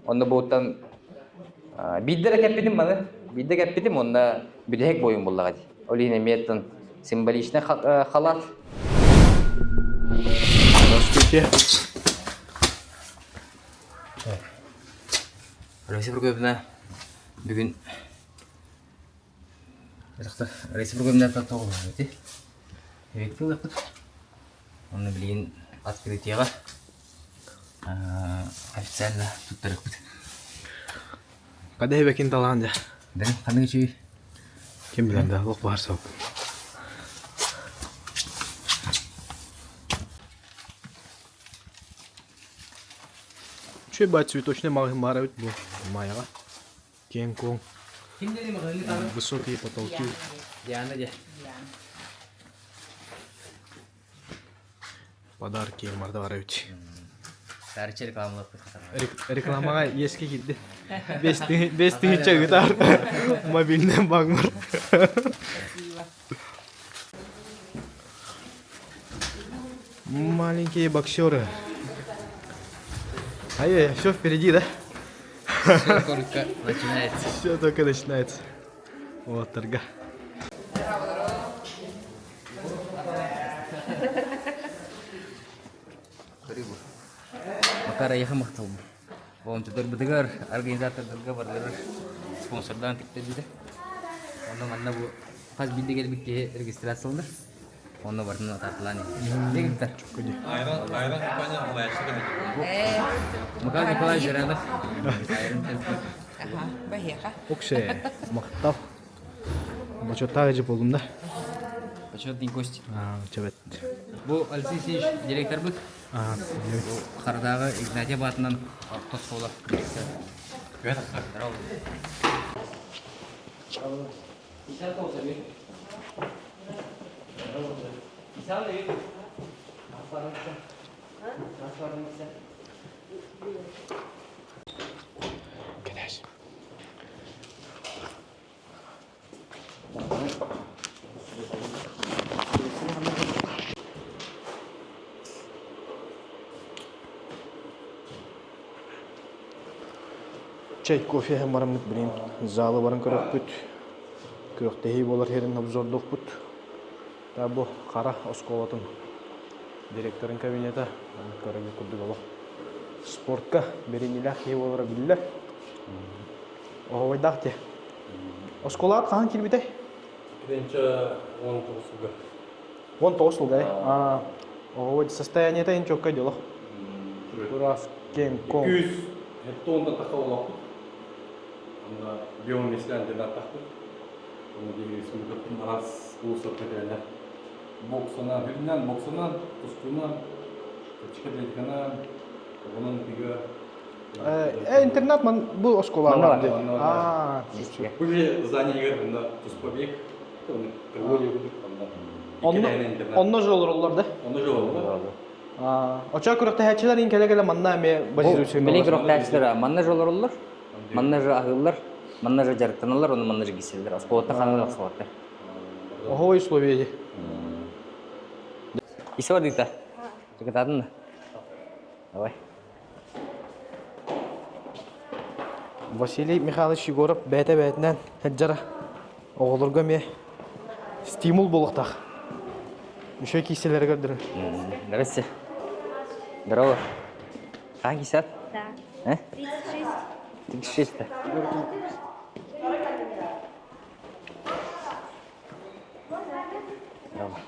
Онно буоттан биирдэ эрэ кэппитим маны. Биирдэ кэппитим уонна бүтэһик буойун буллаҕа дии. Ол иһин эмиэ символичный халат. Здравствуйте. Раиса Прокопьевна бүгүн Раиса Прокопьевна тоҕо Эбикки ылыахпыт. Онно билигин открытиеҕа официально туттарыахпыт. Каде бекин талаан дьэ. Бэрин ханнык үчүгэй? Ким билэн да лох баар соп. Үчүгэй баай цветочный маҕаһыын баар эбит бу Майаҕа. Киэҥ-куоҥ. Высокие потолки. Диана дьэ. Подарки Марда бар эбит. Тарча рекламалаппыт Рекламаҕа иэскэ киирди. 5 тысяча ыытар. Мобильный банк бар. Маленькие боксеры. Ай, все впереди, да? Все только начинается. Все только начинается. Вот, торга. Макар айыха махталбы. Волонтердарбытыгар, организатордарга барылар спонсордаан тиктэрбитэ. Онно манна бу хас биирдэ кэлбит киһи регистрацияланар. Онно барытын атаартылаан Дегиттер. Айран, Айран компания алаячы Михаил Николаевич Жиранов. Ага, баһыаха. Окше, махтал. Бочуоттаах эдьип болдум да. Почетный гость. Чебет. Бу Алексей Алексеевич директорбыт. Бу Харадааҕы Игнатьев аатынан орто оскуола директор. Здорово. Кэтэс. Чай, кофе иһэн бараммыт билигин залы баран көрөхпүт. Күрэхтэһии буолар иһэрин обзордуохпут. Та бу Хара оскуолатын директорын кабинета көрөбүт курдук олох спортка бэриниилээх киһи буолара биллэр. Оһуобайдаах дии. Оскуолаҕа хаһан киирбитэй? Итинчэ 19 сылга. 19 сылга, э? Аа, оһуобай состояниета ин чокка дьолох. Курас, кең, коң. 200 тонна таха олохпут. Онно биомеслен диэн аттахпыт. Онно биһиги республикаттан араас улуустар кэтэллэр. Боксанан, хүрүнэн, боксанан, тустуунан, чэпчэки атлетиканан, оҕонон ытыыга. Э, интернат ман бу оскуола Манна бар. бар. Аа, Бу же здание онно туспа объект, Триволия курдук онно. Онно интернат. онно же олороллор да? Онно же олороллор. Аа, очоо күрэхтэһээччилэр ин кэлэ-кэлэ манна эмиэ базирующий Билин күрэхтэһээччилэр манна же олороллор, манна же аһыыллар, манна же дьарыктаналлар, онно манна же киирсэллэр. Оскуолаттан ханна да тахсыбаттар. Оһой условия Исе бардыта. Чыкытаатын. Давай. Василий Михайлович Егоров бэйэтэ бэйэтинэн сылдьара оҕолорго эмиэ стимул буолуохтаах. Үчүгэй киисэлэри көрдөрөр. Здрасте. Здорово. Хаһан кисят? Да. Э? 36. 36 да. Здорово.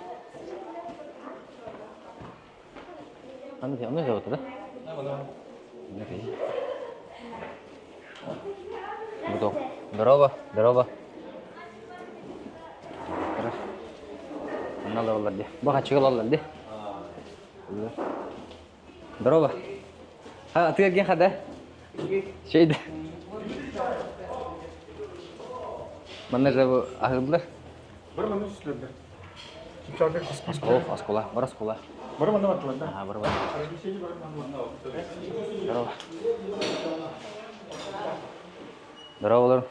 Аны аны зовут, да? Буток. Здорово, здорово. Манна олороллор дии. Бу хаччыга олороллор дии. Здорово. А, ты где хада? Шейді. Манна же бу аһыллар. Бар манна сүлэрдэ. Чапчака Оскола, оскола, бар оскола. Бар манна баттылар да. Ага, бар бар. Здорово. Здорово, олор.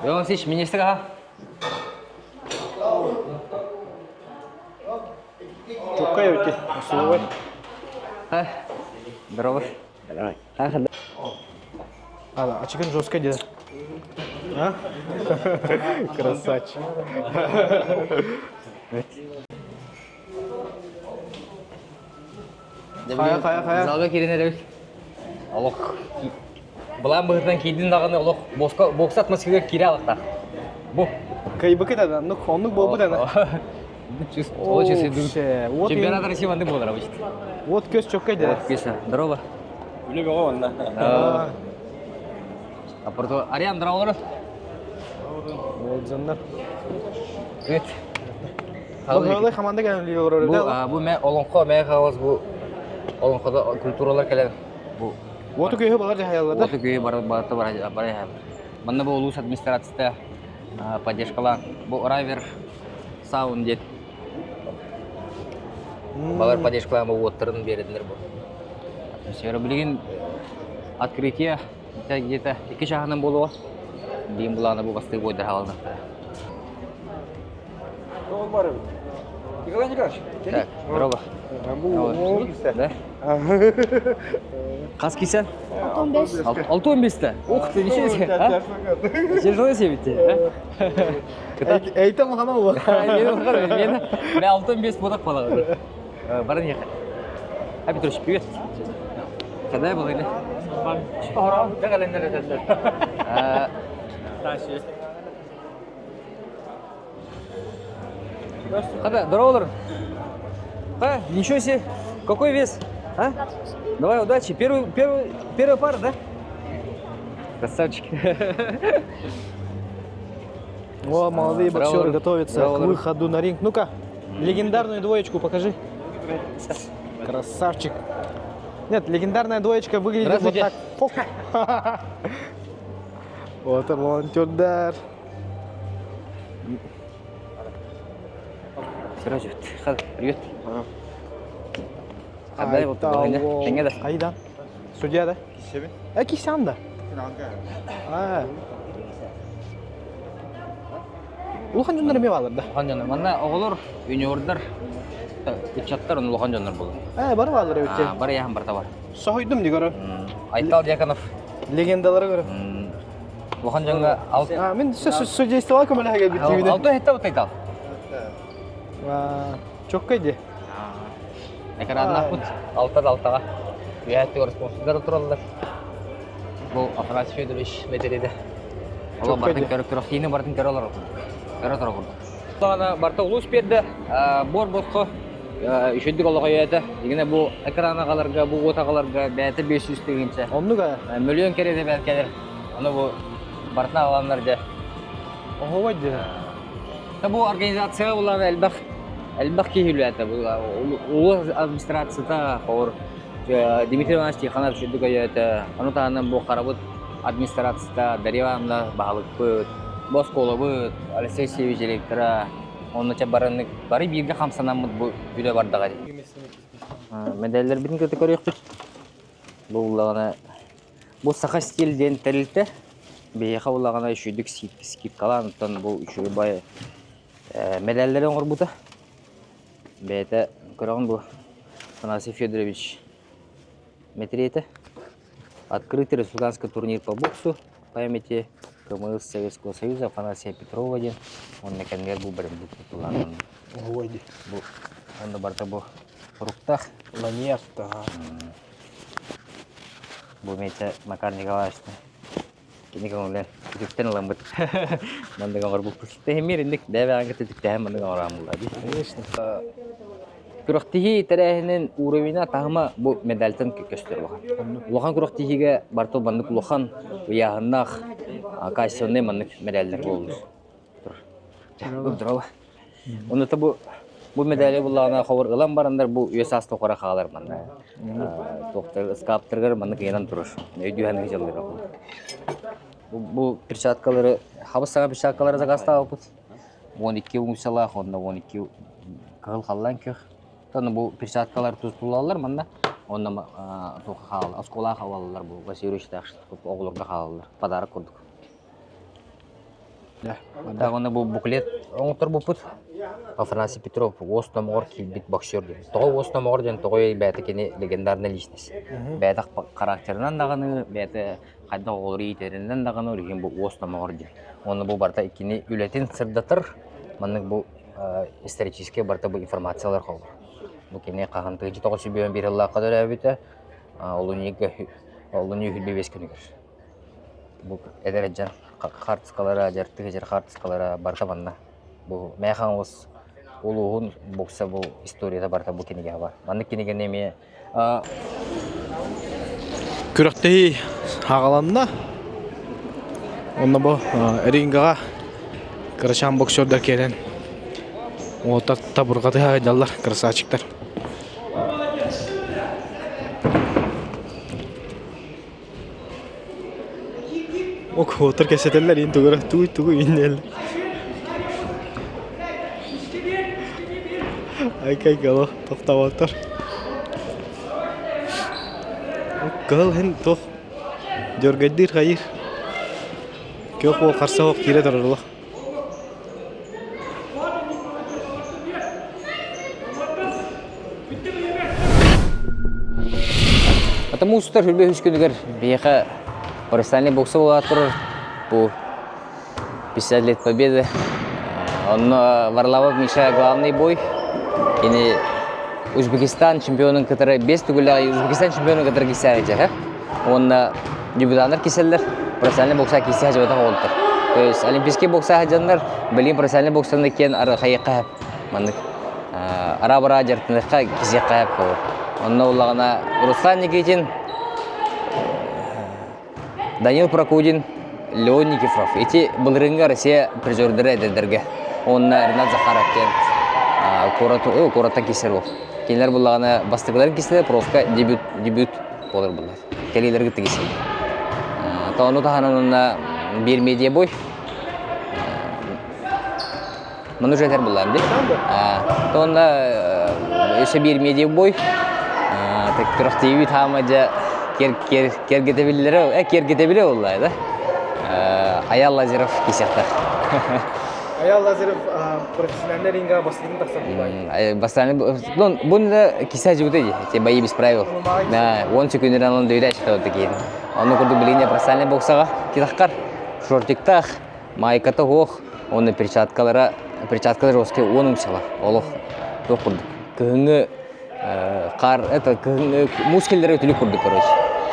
Леон Сич, министр, аха. Чуккай өте. Основой. Здорово. Давай. А, да, ачыгын жестко деді. А? Красавчик. Хайа, хайа, хайа. Залга киирэн эрэбит. Олох былаан быһыытынан киирдин даҕаны олох бокса бокса атмосфера киирэ алахтаах. Бу. Кайбыкы да, ну оннук буолбут ана. Очень Чемпионат России маннык буолар обычно. Вот көс чокка деді. Кеша, здорово. Үле бөҕө онна. Апорто Ариан, здорово. Болжаннар. Привет. Бұл команда кәдімгідей олар Бу, бу мэ олоҥхо мэ хаалас бу олоҥходо культуралар кэлэн бу Оту көйі балар жахаялар да. оту көйү бар барыта бар бар Манна бу улуус администрацията поддержкалаан бу Райвер Саун диэн балар поддержкалаан бу уоттарын биэрдилэр бу. Атмосфера билигин открытие где-то икки чаһынан буолуо. Билигин булаана бу бастыы бойдар хаалынахтара. Николай Николаевич, Так, здорово. Да? Хас кисен? 15. 6-15-те. Ух ты, ничего себе. а? Тяжело себе тебе, а? Эйтем хана ол. Мен мен 6-15 бодақ балаға. Баран ехать. А, Петрович, привет. Когда я был или? Когда? Здорово, А, ничего себе. Какой вес? А? Давай, удачи. Первый, первый, первая пара, да? Красавчик. О, молодые Здорово. боксеры готовятся к Здорово. выходу на ринг. Ну-ка, легендарную двоечку покажи. Красавчик. Нет, легендарная двоечка выглядит вот Здравствуйте. так. Вот волонтердар. Сережа, привет. Қандай болып тұр? Теңге да. Қайда? Судья да? Э, кисян да. А. Улахан дьоннор эмиэ баалар да. Улахан дьоннор. Манна оҕолор, юниордар, ыччаттар оны улахан дьоннор буолар. Э, бары баалар эбит. Бары яхан барта бар. Соһуйдум ди көрө. Айтал Дьяконов. Легендалары көрө. Улахан дьоҥҥо А, мин судействоға көмөлөһө келбит тибине. алты хетте вот Айтал. Чоккай ди. Экраннахпыт. Алтан алтаға. Үйәтті спонсордар тураллар. Бу Афанасий Федорович метеледе. Ол бартын көріп тұр, сені бартын көрі олар. Көрі тұр құрды. Ана барта улус берді, бор босқо үшөндік олығы өйәті. Дегене бу экран ағаларға, бу от ағаларға бәті 500 дегенше. Оннуга. Миллион кереде бәт келер. Аны бу бартына аланнар де. Охобай ди. Бу организация булар элбэх элбэх киһи бу улус администрацията хор Дмитрий Иванович Тихонов үшөндік өйәті. Аны таһынан бу Харабыт администрацията Дарья Ивановна баһылыкпыт, Босколобыт, Алексей Севич директора, онно ча барыны бары бииргэ хамсанаммыт бу үлэ бардаҕа дии. Медаллэрбитин кытта көрүөхпүт. Бу улаҕана бу саха стиль диэн тэрилтэ. Биһиэхэ улаҕана үчүйдүк скидкалаан оттон бу үчүгэй бай медаллэри оҥорбута. Бэйэтэ көрөҕүн бу Афанасий Федорович мэтириэтэ. Открытый республиканский турнир по боксу памяти КМС Советского Союза Афанасия Петрова диэн. Онно кэмигэр бу барыммыт тутулаан Охобай ди. бу онно барыта бу руктах Ланьярд. бу мече Макар Николаевичтан кини көҥүллэн үтүктэн ыламмыт маннык оҥорбуппут тэһимиэр инник бэйэ-бэйэҕин кытта үтүктэһэн маннык оҥорааммылла дии Конечно. Күрэхтэһии тэрээһинин уровена таһыма бу медальтан көстөр улахан. Улахан күрэхтэһиигэ барыта маннык улахан ыйааһыннаах качественный маннык медаллар буоллулар. Здорово. Онута бу бу медали буллаҕына ховор ылан бараннар бу үө саас тухары хаалар манна. Туохтар ыскааптарыгар маннык ыйанан турар. Өйдүүһэн ыһыллар. Бу, бу перчаткалары хабыс саҥа перчаткалары заказтаабыппыт. 12 унциялаах уонна 12 кыһыл халлаан күөх. Ону бу перчаткалар тутуллаллар манна. Онно туохха хаалаллар, оскуолаҕа хаалаллар бу Васильевичтаах оҕолорго хаалаллар. Подарок курдук. Так уонна бу буклет оҥотторбуппут. Афанасий Петров уос номоҕор киирбит боксер диэн. Тоҕо уос номоҕор диэн тоҕо бэйэтэ кини легендарная личность. Бэйэтэ характерынан даҕаны, бэйэтэ хайдах оҕолору иитэринэн даҕаны улиһин бу уос номоҕор диэн. Уонна бу барыта кини үлэтин сырдатар, маннык бу историческай барыта бу информациялар холбор. Бу кини хаһан 1991 сыллаахха төрөөбүтэ, олунньуга олунньу 25 күнүгэр. Бу эдэр дьон хаартыскалара, дьартык дьэр хаартыскалара барыта манна. Бу Мэйэ Хаҥалас улууһун бокса бу историята барыта бу кинигэҕэ бар. Маннык кинигэни эмиэ Күрэхтэһии саҕаланна. Онно бу рингаҕа кырачаан боксердар кэлэн уолаттар табырҕатыһа сылдьаллар красавчиктар. Уолаттар кэпсэтэллэр иин тугу эрэ тугуй тугуй ииннэллэр. Айкай-гало тохтооботтор. Кыһыл иһин туох дьөргэйдиир хайыыр. Күөх уол харса суох киирэ турар олох. Потому устар хүрбэ үс күнүгэр биһиэхэ профессиональный бокса буолаат турар бу 50 лет победы. Онно Варламов Миша главный бой. Кини Узбекистан чемпионун кытары 5 төгүллээх Узбекистан чемпионун кытары кисээр дьэ. Уонна дебютаннар киселлер профессиональный бокса кисе хажыбатах оҕолтор. То есть олимпийский бокса хажаннар билин профессиональный боксаны кен арахайыкка маннык ара-бара дьартыныхха кисиэххэ болор. Онно улаҕана Руслан Никитин Данил Прокудин, Леон Никифоров. Ити былырыыҥҥы Россия призердэрэ эдэрдэргэ. Уонна Ренат Захаров диэн куорат, куораттан киирсэр уол. Кинилэр буллаҕына бастакыларын киирсэлэр, профка дебют, дебют буолар буллар. Кэлиилэргэ киирсэллэр. Ону таһынан онно биир медиабой. Маны уже этэр буллаам дии. Онно өссө биир медиабой. Күрэхтиибит хаама дьэ киэргэтэ киэргэтэ буолла да. Аял Лазарев кисиэхтэх. Аял Лазарев профессиональный ринга бастыгын тахсар Бастааны бун да кисе жибуты ди, те бои без правил. Да, он секундеран он дөйдә чыта такие. Ону курдук билине профессиональный боксага китахкар шортиктах Майката суох, уонна перчаткалара, перчаткалар жесткий уон умсала, олох туох курдук. Кыһыҥҥы хаар, это кыһыҥҥы муус киллэрэ үтүлүк курдук, короче.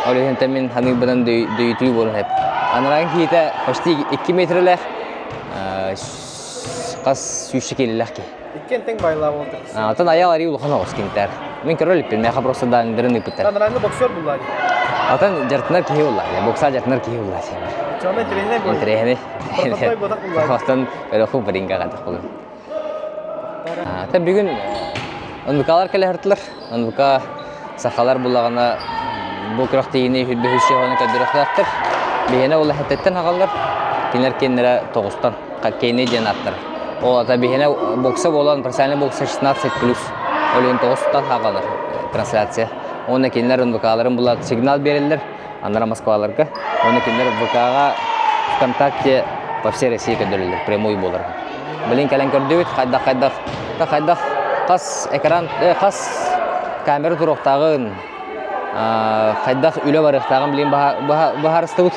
Ол иһин мин ханыырбынан дөйүтүү буолан эп. Анарааҥ киһитэ почти 2 метрэлээх, хас сүүсчэ киилэлээх киһи. Иккиэн тэҥ байлаах буолтар. Оттон аял арыы улахан оҕус кинитэр. Мин көрө иликпин, миэхэ просто дааннарын ыыппыттар. Анарааҥҥы боксер буллаа дии. Оттон дьартынар киһи буллаа дии, бокса дьартынар киһи буллаа дии. Чонно интэриэһинэй буолла. Интэриэһинэй. Проходной буотах буллаа дии. Оттон өрөху баринга гадах булун. Та бүгүн НВК-лар кэлэ сырыттылар. НВК сахалар буллаҕына бу күрэхтэһиини хүрбэһүс сеһону көрдөрүөхтээхтэр. Биһиэнэ ол эһэттэн хагаллар. Кинилэр кинилэрэ тоҕустан хоккейный диэн ааттар. Ол ата биһиэнэ бокса буолан профессиональный бокса 16 плюс. Ол иһин тоҕустан хагалар трансляция. Уонна кинилэр НВК-ларын булат сигнал биэрэллэр анара Москваларга. Уонна кинилэр ВК-ҕа ВКонтакте по всей России көрдөрөллөр прямой буолар. Билин кэлэн көрдүбүт хайдах хайдах хайдах хас экран хас камера туруохтааҕын хайдах үлэ барыахтааҕын билин быһаарыстыбыт.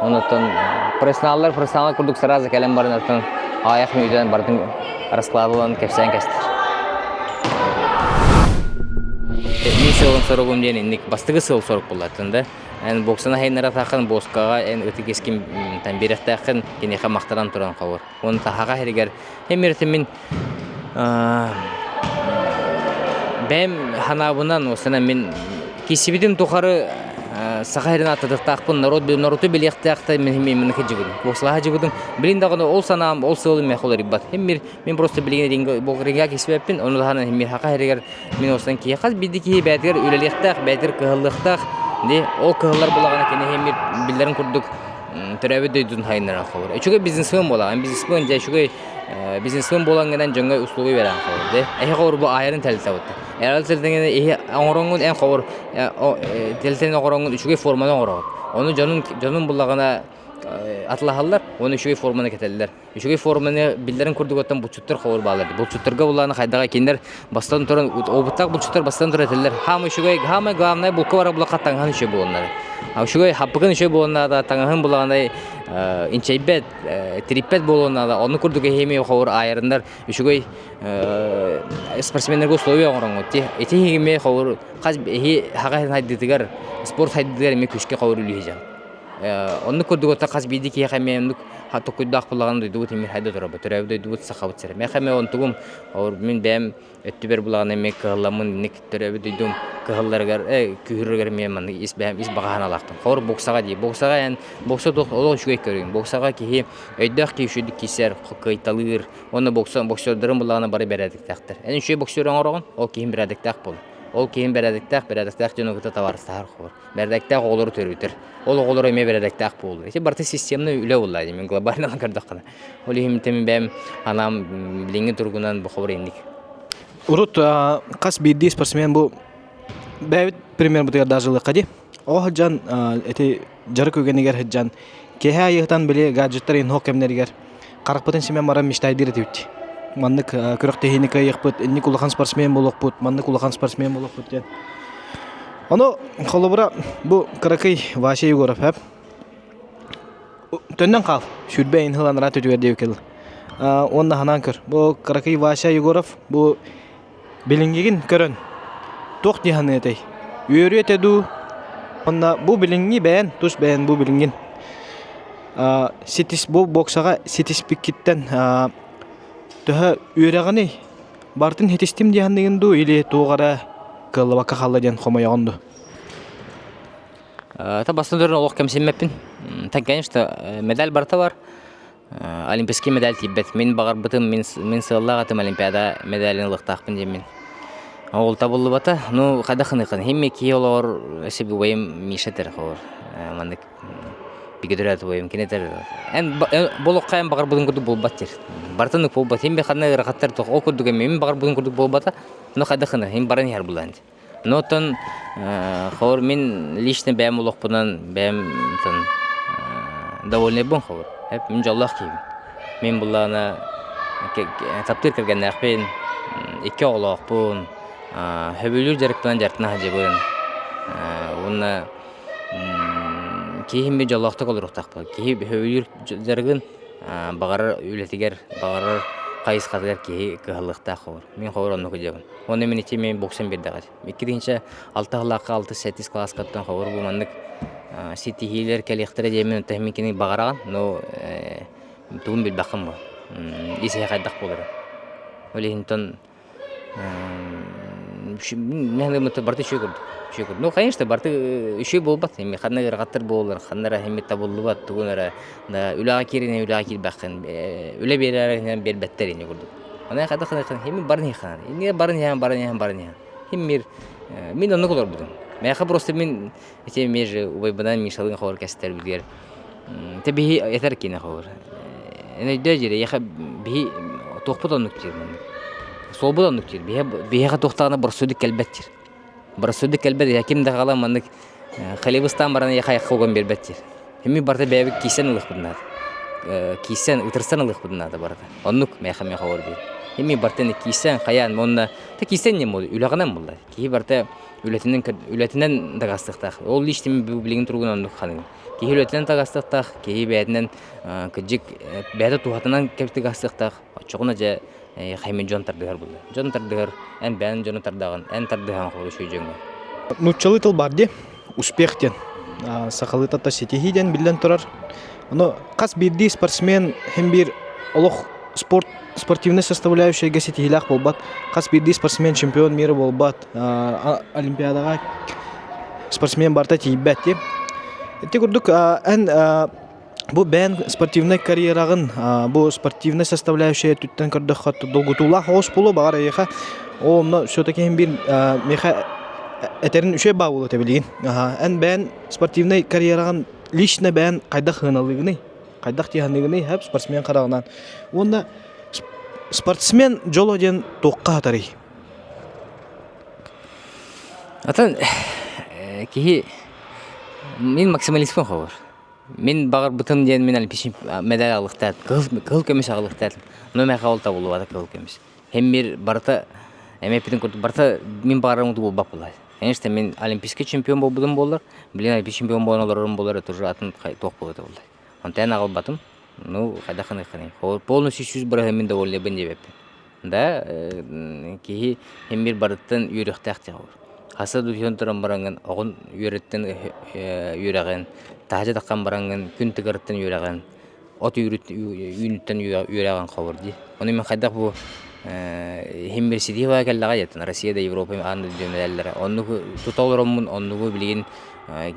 Онуттан профессионаллар профессионал курдук сразу кэлэн баран аайах мүнүүтэн барытын раскладыван кэпсээн кэстэр. Мин сыалым соругум диэн инник бастакы сыал сорук буоллатын да. Эн боксаны хайнара боскаҕа эн ытык искин там биэрэхтээххин киниэхэ махтанан туран хабыр. Оны таһаҕа хэригэр эмиртимин. Бэйэм ханаабынан осана мин киссибитим тухары саха сирин аттатыктаахпын народ народу билиэхтээхтэ мин мин кыдьыбытым боксалаһа дьыбытым билин даҕаны ол санаам ол сыалым миэхэ уларыйбат мин мин просто билигин ринга ринга киспэппин ону таһынан мин хаха сиригэр мин осынан киһи хас биирдии киһи бэйэтигэр үлэлиэхтээх бэйэтигэр кыһаллыахтаах ди ол кыһаллар булаҕына кини мир биллэрин курдук төрөөбүт дойдутун хайыннаран холор үчүгэй бизнесмен буолаҕын бизнесмен дьэ үчүгэй бизнесмен буолан гынан дьоҥҥо услуга биэрэн холор де эһи ховор бу аайарын тэлтэ эрэл тэлтэҥин иһи оҥороҥҥун эн ховор тэлтэн оҥороҥҥун үчүгэй форманы оҥороҕун ону дьонун дьонун буллаҕына атылаһаллар уонна үчүгэй форманы кэтэллэр Үчүгэй форманы биллэрин курдук оттон булчуттар ховор баалар. Булчуттарга булааны хайдаҕа кинилэр бастан туран опыттаах булчуттар бастан туран этэллэр. Хаама үчүгэй, хаама главное булка бара булакка таҥаһын үчүгэй буоланнар. А үчүгэй хаппыкын үчүгэй буоланнар таҥаһын булаҕанай инчэйбэт, тириппэт буолуоннар ону курдук эһиэми ховор аайарыннар үчүгэй спортсменнарга условия оҥороҥҥут ти. Ити иһигими ховор хас эһи хаҕа хайдытыгар спорт хайдытыгар эмиэ күскэ ховор үлүһү Оннук курдук оттон хас биирдии киһиэхэ эмиэ оннук токуйдаах булаҕын дойдубут эмиэ хайда турабыт. Төрөөбүт дойдубут Сахабыт сирэ. Миэхэ эмиэ онтугум мин бэйэм өттүбэр булаҕын эмиэ кыһалламмын инник төрөөбүт дойдум кыһалларыгар күүһүрэригэр эмиэ маннык ис бэйэм ис баҕа санаалаахпын. Хор боксаҕа дии. Боксаҕа эн бокса туох олох үчүгэй көрүҥ. Боксаҕа киһи өйдөөх киһи үчүгүйдүк киирсэр, кыайталыыр. Уонна бокса боксердарын булаҕына бары бэрээдэктээхтэр. Эн үчүгэй боксер оҥороҕун, ол киһин бэрээдэктээх буолар. Ол киһин бэрээдэктээх, бэрээдэктээх дьону кытта табаарыстаһар хор. Бэрээдэктээх оҕолору төрүтэр. Ол оҕолор эмиэ бэрээдэктээх буоллар. Ити барыта системный үлэ буолла дии, мин глобально көрдөххүнэ. Ол иһин мин бэйэм анаам билиҥҥи туругунан бу хобур инник. Урут хас биирдии спортсмен бу бэйэбит примербытыгар даже ылыахха дии. Оҕо сылдьан ити дьарык үгэнигэр сылдьан киэһэ айыһытан били гаджеттар инһох кэмнэригэр харахпытын симэн баран мечтайдыыр этибит. Маннык күрэхтэһиини кыайыахпыт, инник улахан спортсмен буолуохпут, маннык улахан спортсмен буолуохпут диэн. Ону холобура бу кыракый Вася Егоров эп төннөн хаал сүүрбэ иһин сыл анараа өттүгэр диэбиккэ уонна санаан көр бу кыракый Вася Егоров бу билиҥҥигин көрөн туох дии саныа этэй үөрүө этэ дуу уонна бу билиҥҥи бэйэн тус бэйэн бу билиҥҥин ситис бу боксаҕа ситиспиккиттэн төһө үөрэҕиний Бартын ситистим дии саныыгын дуу или туох эрэ кыаллыбакка хаалла диэн хомойоҕун дуу? Та бастан туран олох кэмсиммэппин. Так, конечно, медаль барыта бар. Олимпийский медаль тиийбэт. Мин баҕарбытым, мин, мин сыаллаах этим Олимпиада медалин ылыахтаахпын диэммин. Ол табыллыбата. Ну, хайдах гыныаххын. Химми киһи олоҕор өссө убайым Миша этэр холор. Маннык Бигэ буойум кини этэр эн бу олоххо эн баҕарбытын курдук буолбат диир. Барытын буолбат. Мин ханна ыарахаттар туох ол курдук эмиэ мин баҕарбытын курдук буолбата. Но хайдах гына мин баран иһэр булаан. Но оттон хор мин лично бэйэм олохпунан бэйэм довольныйбын хор. Мин дьоллоох киһибин. Мин буллаҕына таптыыр кэргэннээхпин, икки оҕолоохпун, сөбүлүүр дьарыкпынан дьарыктана сылдьабын. Уонна Киһи дьоллоохтук олоруохтаахпын. Киһи сөбүлүүр дьарыгын баҕарар үлэтигэр, баҕарар хайысхатыгар киһи кыһаллыахтаах холобур. Мин холобур оннук дьиэбин. Уонна мин ити мин боксам биэрдэҕэ. 2006 сыллаахха 6-7 кылааскаттан холобур бу маннык ситиһиилэр кэлиэхтэрэ диэммин оттон мин кини баҕараҕын, но тугун билбэххин бу. Ис иһэ хайдах буолара. Ол иһин Барыта үчүгэй курдук. Үчүгэй курдук. Ну, конечно, барыта үчүгэй буолбат. Эми ханна ыарахаттар буолаллар, ханна эрэ эми табыллыбат, тугун эрэ үлэҕэ киирин үлэҕэ киирбэххин, үлэ биэрэр биэрбэттэр ини курдук. Онон хайдах эми барын иһэн, иннигэр барын иһэн, барын иһэн, барын иһэн. Хим мир мин оннук олорбутум. Мээхэ просто мин ити межи убайбынан Мишалыын ховор кэстэр билгэр. Те биһи этэр кине ховор. Өйдөө дьире, яха биһи туохпут оннук диир маннык. Суолбут оннук диир. Биһи биһиэхэ туохтаҕына борсудук кэлбэт диир. Борсудук кэлбэт я ким да хаала маннык халибыстаан баран яха яха уган биэрбэт диир. Эми барыта бэйэбит киирсэн ылыахпыт наада. Киирсэн, ытырсан ылыахпыт наада барыта. Оннук мээхэ мээхэ олор биир. Эми барытын киирсэн хайаан уонна та киирсэн диэн буолла үлэҕинэн буолла. Киһи барыта үлэтинэн үлэтинэн дакаастыахтаах. Ол личтим билигин туругун оннук ханыгын. Киһи үлэтинэн таҕыстыахтаах, киһи бэйэтинэн кырдьык бэйэтэ туһатынан кэптигастыахтаах. Оччоҕуна дьэ хаймын дьон тардыһар буолла. Дьон тардыһар, эн бэйэн дьону тардаҕын, эн тардыһаҕын холобур үчүгэй дьоҥҥо. Нууччалыы тыл баар дии, успех диэн. Сахалыы тата ситиһии диэн биллэн турар. Ону хас биирдии спортсмен хин биир олох спорт спортивнай составляющайга ситиһиилээх буолбат. Хас биирдии спортсмен чемпион мира буолбат. Олимпиадаҕа спортсмен барыта тиийбэт дии. Ити курдук эн бу бэйэн спортивнай карьераҕын бу спортивнай составляющая өттүттэн көрдөххө долгутуулаах оҕус буолуо баҕар эйиэхэ ол онно все-таки иһин биир миэхэ этэрин үчүгэй баа буолуо этэ билигин. Эн бэйэн спортивнай карьераҕын лично бэйэн хайдах сыаналыыгыный? Хайдах тиһаныгыный хэп спортсмен хараҕынан? Уонна спортсмен дьоло диэн туохха хатарый? Атын киһи мин максималистпын хобор. Мин баҕарбытым диэн мин олимпийский медаль алыхтаат, кыһыл көмүс аҕалыхтаатым. Но мээхэ ол табыллыбата кыһыл көмүс. Хем барыта эми эппитин курдук барыта мин баҕарарым курдук буолбат буолла. Конечно, мин олимпийский чемпион буолбутум буоллар, билин олимпийский чемпион буолан олорорум буоллар, это уже атын туох буолуо этэ буолла. Онтон аҕалбатым. Ну, хайдах гыныаххыный? Полностью 100% мин довольныйбын диэбэппин. Да, киһи хем бир барыттан үөрүөхтээх диэх olur. Хаса духион туран бараҥҥын оҕун үөрэттэн үөрэҕин, таһдьа таххан бараҥҥын күн тыгарыттан үөрэҕин, от үүнүттэн үөрэҕин хобур дии. Ону мин хайдах бу иһин бир ситии баа кэллэҕэ диэтин Россия да Европа аан дойду медаллара. Оннук тута олороммун, оннугу билигин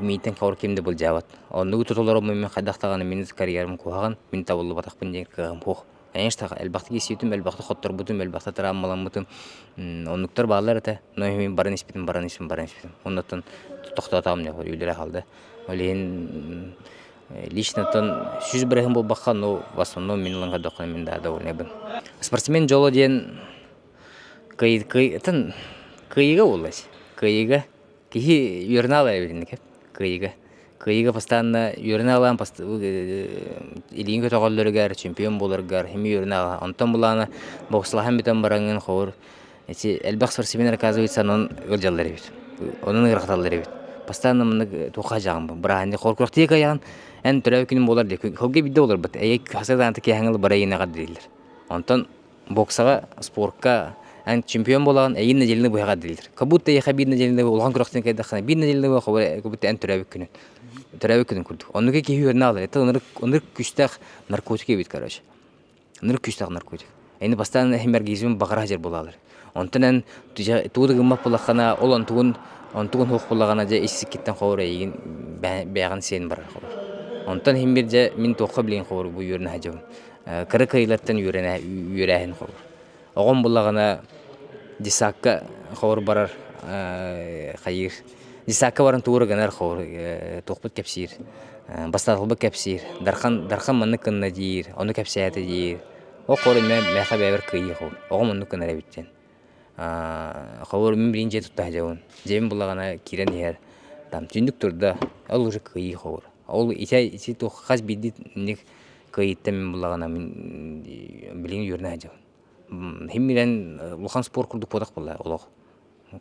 миитин хабыр ким да былдьаабат. Оннугу тута олороммун мин хайдах даҕаны мин карьерам куһаҕан, мин табыллыбатахпын диэн кыаҕым суох. Конечно, элбэхтик иэсийбитим, элбэхтик хотторбутум, элбэхтик травмаламмытым. Оннуктар бааллар этэ. Но мин баран испитим, баран испитим, баран испитим. Оннуттан тохтоотоҕум дьэ, үлэлэрэ хаалда. Ол иһин лично оттон 100% буолбакка, но в основном мин ылан көрдөххүнэ мин да довольныйбын. Спортсмен дьоло диэн кыайыыга буоллась. Кыайыыга Киһи үөрэнэ аалар эбит кыайыыга. Кыайыыга постоянно үөрэнэ аалаан илииҥ көтөҕөллөрүгэр, чемпион буоларгар эмиэ үөрэнэ аала. Онтон булаана боксалаһан бүтэн бараҥҥын ховур ити элбэх спортсмен оказывается онон ыалдьаллар эбит. Онон ыарахаталлар эбит. Постоянно маннык туохха дьаҕым бырааһынньык хор күрэхтии кыайаҕын эн төрөөбүт күнүм буолар дии. Хылга биирдэ буоларбыт. Эйэ хасыдаанты киэһэҥ бара иинэҕэр дииллэр. Онтон боксаҕа, спортка эн чемпион буолаҕын, эйин нэдиэлэни быһаҕа дииллэр. Как будто эйиэхэ биир нэдиэлэни улахан күрэхтэн кэлдэххинэ, биир нэдиэлэни быһа как будто эн төрөөбүт күнүн. Төрөөбүт күнүн курдук. Оннук киһи үөрэнэ аалар. Это ынырык күүстээх наркотик эбит, короче. Ынырык күүстээх наркотик. Эни бастаан химергизм баҕара сылдьар буолалар. Онтон эн тугу да гыммат буоллаххына, ол онтугун онтугун суох буоллаҕына дьэ ис сиккиттэн ховор эйигин бэйэҕин сиэн барар ховор. Онтон иһин бир дьэ мин туохха билигин ховор бу үөрэнэ сылдьабын. Кыра кыайыылартан үөрээһин холобур. Оҕом буллаҕына десакка холобур барар хайыыр. Десакка баран тугу эрэ гынар холобур туохпут кэпсиир. Бастаатылбыт кэпсиир. Дархан Дархан маннык гынна диир, ону кэпсээтэ диир. Ол холобур мээхэ бэйэбэр кыайыы холобур. Оҕом оннук гынар эбит диэн. Холобур мин билигин дьиэ тутта сылдьабын. Дьиэбин буллаҕына киирэн иһэр. Там түннүк турда, ол уже кыайыы холобур. Ол ити ити туох хас биирдии инник Кыайыттан мин буллаҕына мин билигин үөрэнэ сылдьабын. Химмирэн улахан спорт курдук буолах буолла олох.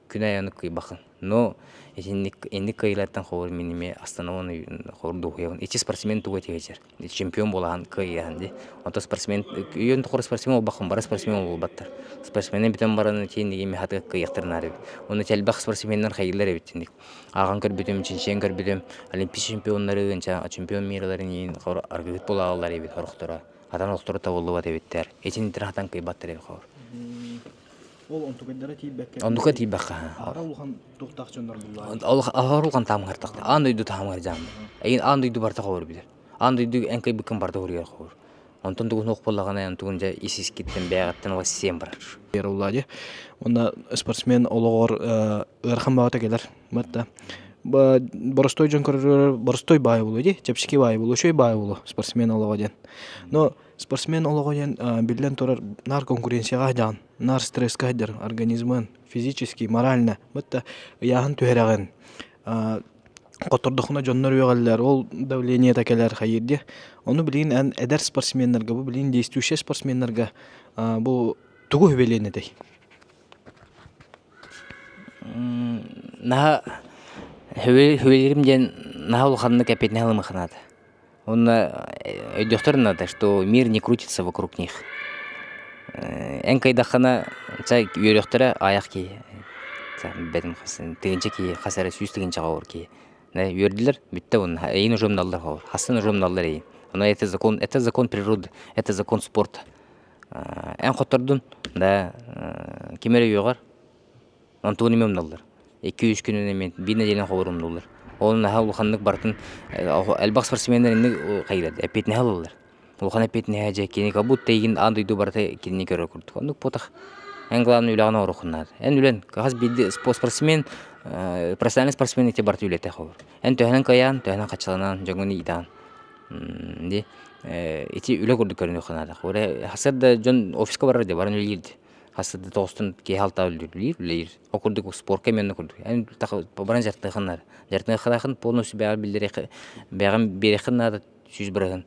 Күн аайы ону кыайбаккын. Но итинник инник кыайыылартан холобур мин эмиэ астынабын холобур дуоһуйабын. Ити спортсмен тугу этиһэчэр. Чемпион буолаһан кыайыаһан дии. Онто спортсмен үйэн тухары спортсмен буолбаккын, бары спортсмен буолбаттар. Спортсмены бүтэн баран итинниги мехатыга кыайыахтарын наада эбит. Уонна элбэх спортсменнар хайыылар эбит инник. Ааҕан көрбүтүм, чинчийэн көрбүтүм, Олимпийскай чемпионнары, чемпион мираларын иин аргыһыт буолааллар эбит сорохторо. Хатан олохторо табыллыбат эбиттэр. Итинниттэн хатан кыйбаттар эбит хор. Ол онтукайдара тиийбэккэ. Онтука тиийбэккэ. Аара улахан туохтаах дьоннор буллаа. Ол аһар улахан таамыгар тахта. Аан дойду таамыгар дьаам. Эйин аан дойду барта ховор билэр. Аан дойду эн кыйбыккын барта хоруйар ховор. Онтон тугун суох буоллаҕына, онтугун дьэ ис-искиттэн бэйэҕиттэн ыла сиэн барар. Влади. Уонна спортсмен олоҕор ыарахан баҕата кэлэр. Батта боростой дьон көрөр боростой баай буолуо дии, чэпчэки баай буолуо, үчүгэй баай буолуо спортсмен олоҕо диэн. Но спортсмен олоҕо диэн биллэн турар наар конкуренцияҕа сылдьаҕын, наар стресскэ сылдьар организмын физически, морально. Батта ыйааһын түһэрэҕин, Хоттордоххуна дьоннор үөҕэллэр, ол давлениета кэлэр хайыыр диэ. Ону билигин эн эдэр спортсменнарга, бу билигин действующай спортсменнарга бу тугу сүбэлиэн этэй? Наһаа сүбэлиирим диэн наһаа улаханнык эппиэтинэһи ылымыахха наада. Уонна өйдүөхтэрин наада, что мир не крутится вокруг них. Эн кыайдаххына чай үөрүөхтэрэ аайах киһи бэтим тыһыынча киһи хас эрэ 100 тыһыынчаҕа олорор киһи үөрдүлэр бүттэ уонна эйин уже умналлар хастан уже умналлар эйин. Но это закон, это закон природы, это закон спорта. Эн хоттордун да ким эрэ үөҕэр, онтугун эмиэ умналлар. Икки-үс күнүн эмиэ биир нэдиэлэни холобур умнуллар. Ол наһаа улаханнык барытын элбэх спортсменнар инник хайыылар, эппиэтинэһи ылаллар. Улахан эппиэтинэһэ дьэ кини как будто эйигин аан дойду барыта кинини көрөр курдук. Оннук буотах. Эн главное үлэҕин оҥоруоххун наада. Эн үлэн хас биирдии спортсмен профессиональный спортсмен ити барыта үлэтэ холобур. Эн төһөнөн кыайаан, төһөнөн хаччыланан, дьоҥҥун иитаан. Ди ити үлэ курдук көрүнүөххэ наада. Хасыар да дьон офиска барар дии, баран үлэлиир дии. Хас да тоҕустан киэһэ алтаа үлэлиир, үлэлиир. Ол курдук спорка эмиэ оннук курдук. Эн баран дьарыктыаххын наада. Дьарыктаныаххын полностью бэйэҕин биллэриэххэ бэйэҕин биэриэххин наада 100%.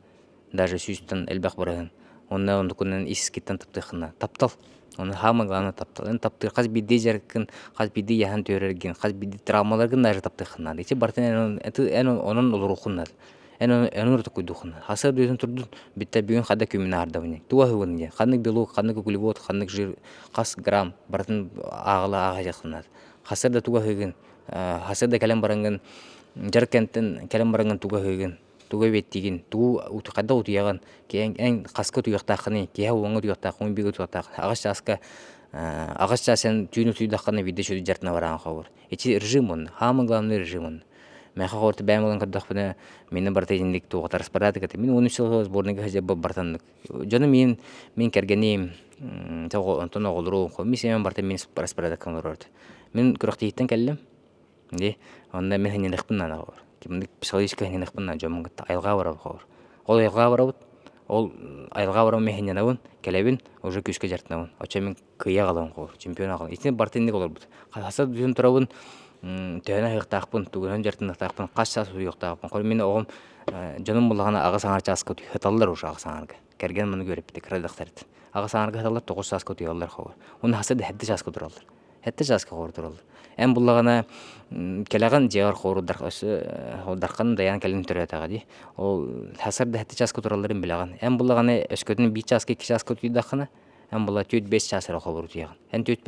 Даже сүүстэн элбэх бырыһын. Онно оннукунан ис-искиттэн таптыаххын наада. Таптал. Ону самое главное таптал. Эн таптыыр хас биирдии дьарыккын, хас биирдии яһан түөрэргин, хас биирдии травмаларгын даже таптыаххын наада. Ити барытын эн, эн онон олоруоххун наада. Эн ону эн ону токуйдуоххун наада. Хаса дойдун турдун, бүттэ бүгүн хада күммүн аһардабын диэн. Тугу аһыыбын диэн. Ханнык белок, ханнык углевод, ханнык жир, хас грамм барытын ааҕыла ааҕа наада. Хаса да тугу аһыыгын, хаса да кэлэн бараҥҥын, дьарык кэнтэн кэлэн бараҥҥын тугу аһыыгын, тугу эбиэттиигин, тугу хайдах утуйаҕын, эн хаска утуйуохтааххыный, киэһэ уоҥҥа утуйуохтааххын, бииргэ утуйуохтааххын, аҕыс чааска аҕыс чаас эн түүн утуйдаххына биирдэ үчүгэй дьарытына бараҕын холобур. Ити режим он, самый главный режим он. Миэхэ холобур бэйэм ылан көрдөхпүнэ, миэнэ барыта итинник туохата распорядок этэ. Мин 13 сыл сборныйга сылдьарбар барытаннык. Дьонум миин, мин кэргэним, онтон оҕолорум, мин семьям барыта мин распорядокка олорор. Мин күрэхтэһииттэн кэллим, Дии, онно мин сынньаныахпын наада холобур. Кимник психологически сынньаныахпын наада дьоммун кытта айылҕаҕа барабыт холобур. Ол айылҕаҕа барабыт, ол айылҕаҕа баран мин сынньанабын, кэлэбин, уже күүскэ дьарыктанабын. Оччо мин кыайа аҕалабын холобур, чемпион аҕалабын. Итини барыта инник олорбут. Хаса бүтүн турабын, төһөнөн аһыахтаахпын, тугунан дьарыктаныахтаахпын, хас чаас утуйуохтаахпын. Холобур, мин оҕом дьонум буллаҕына аҕыс аҥаар чааска утуйаллар уже аҕыс аҥаарга. Кэргэн маны үөрэппитэ кыра дьахтарыт. Аҕыс аҥаарга сыталлар, 9 чааска утуйаллар холобур. Уонна хаса да 7 чааска тураллар. Сэттэ чааска хоруй тураллар. Эн буллаҕына кэлэҕин дьиэҕэр хоруйдар өссө дархан дайаан кэлин төрөөтөҕө дии. Ол сарсыарда сэттэ чааска туралларын билэҕин. Эн буллаҕына өскөтүн биир чааска икки чааска утуйдаххына эн була түөрт биэс чаас эрэ холобур утуйаҕын. Эн түөрт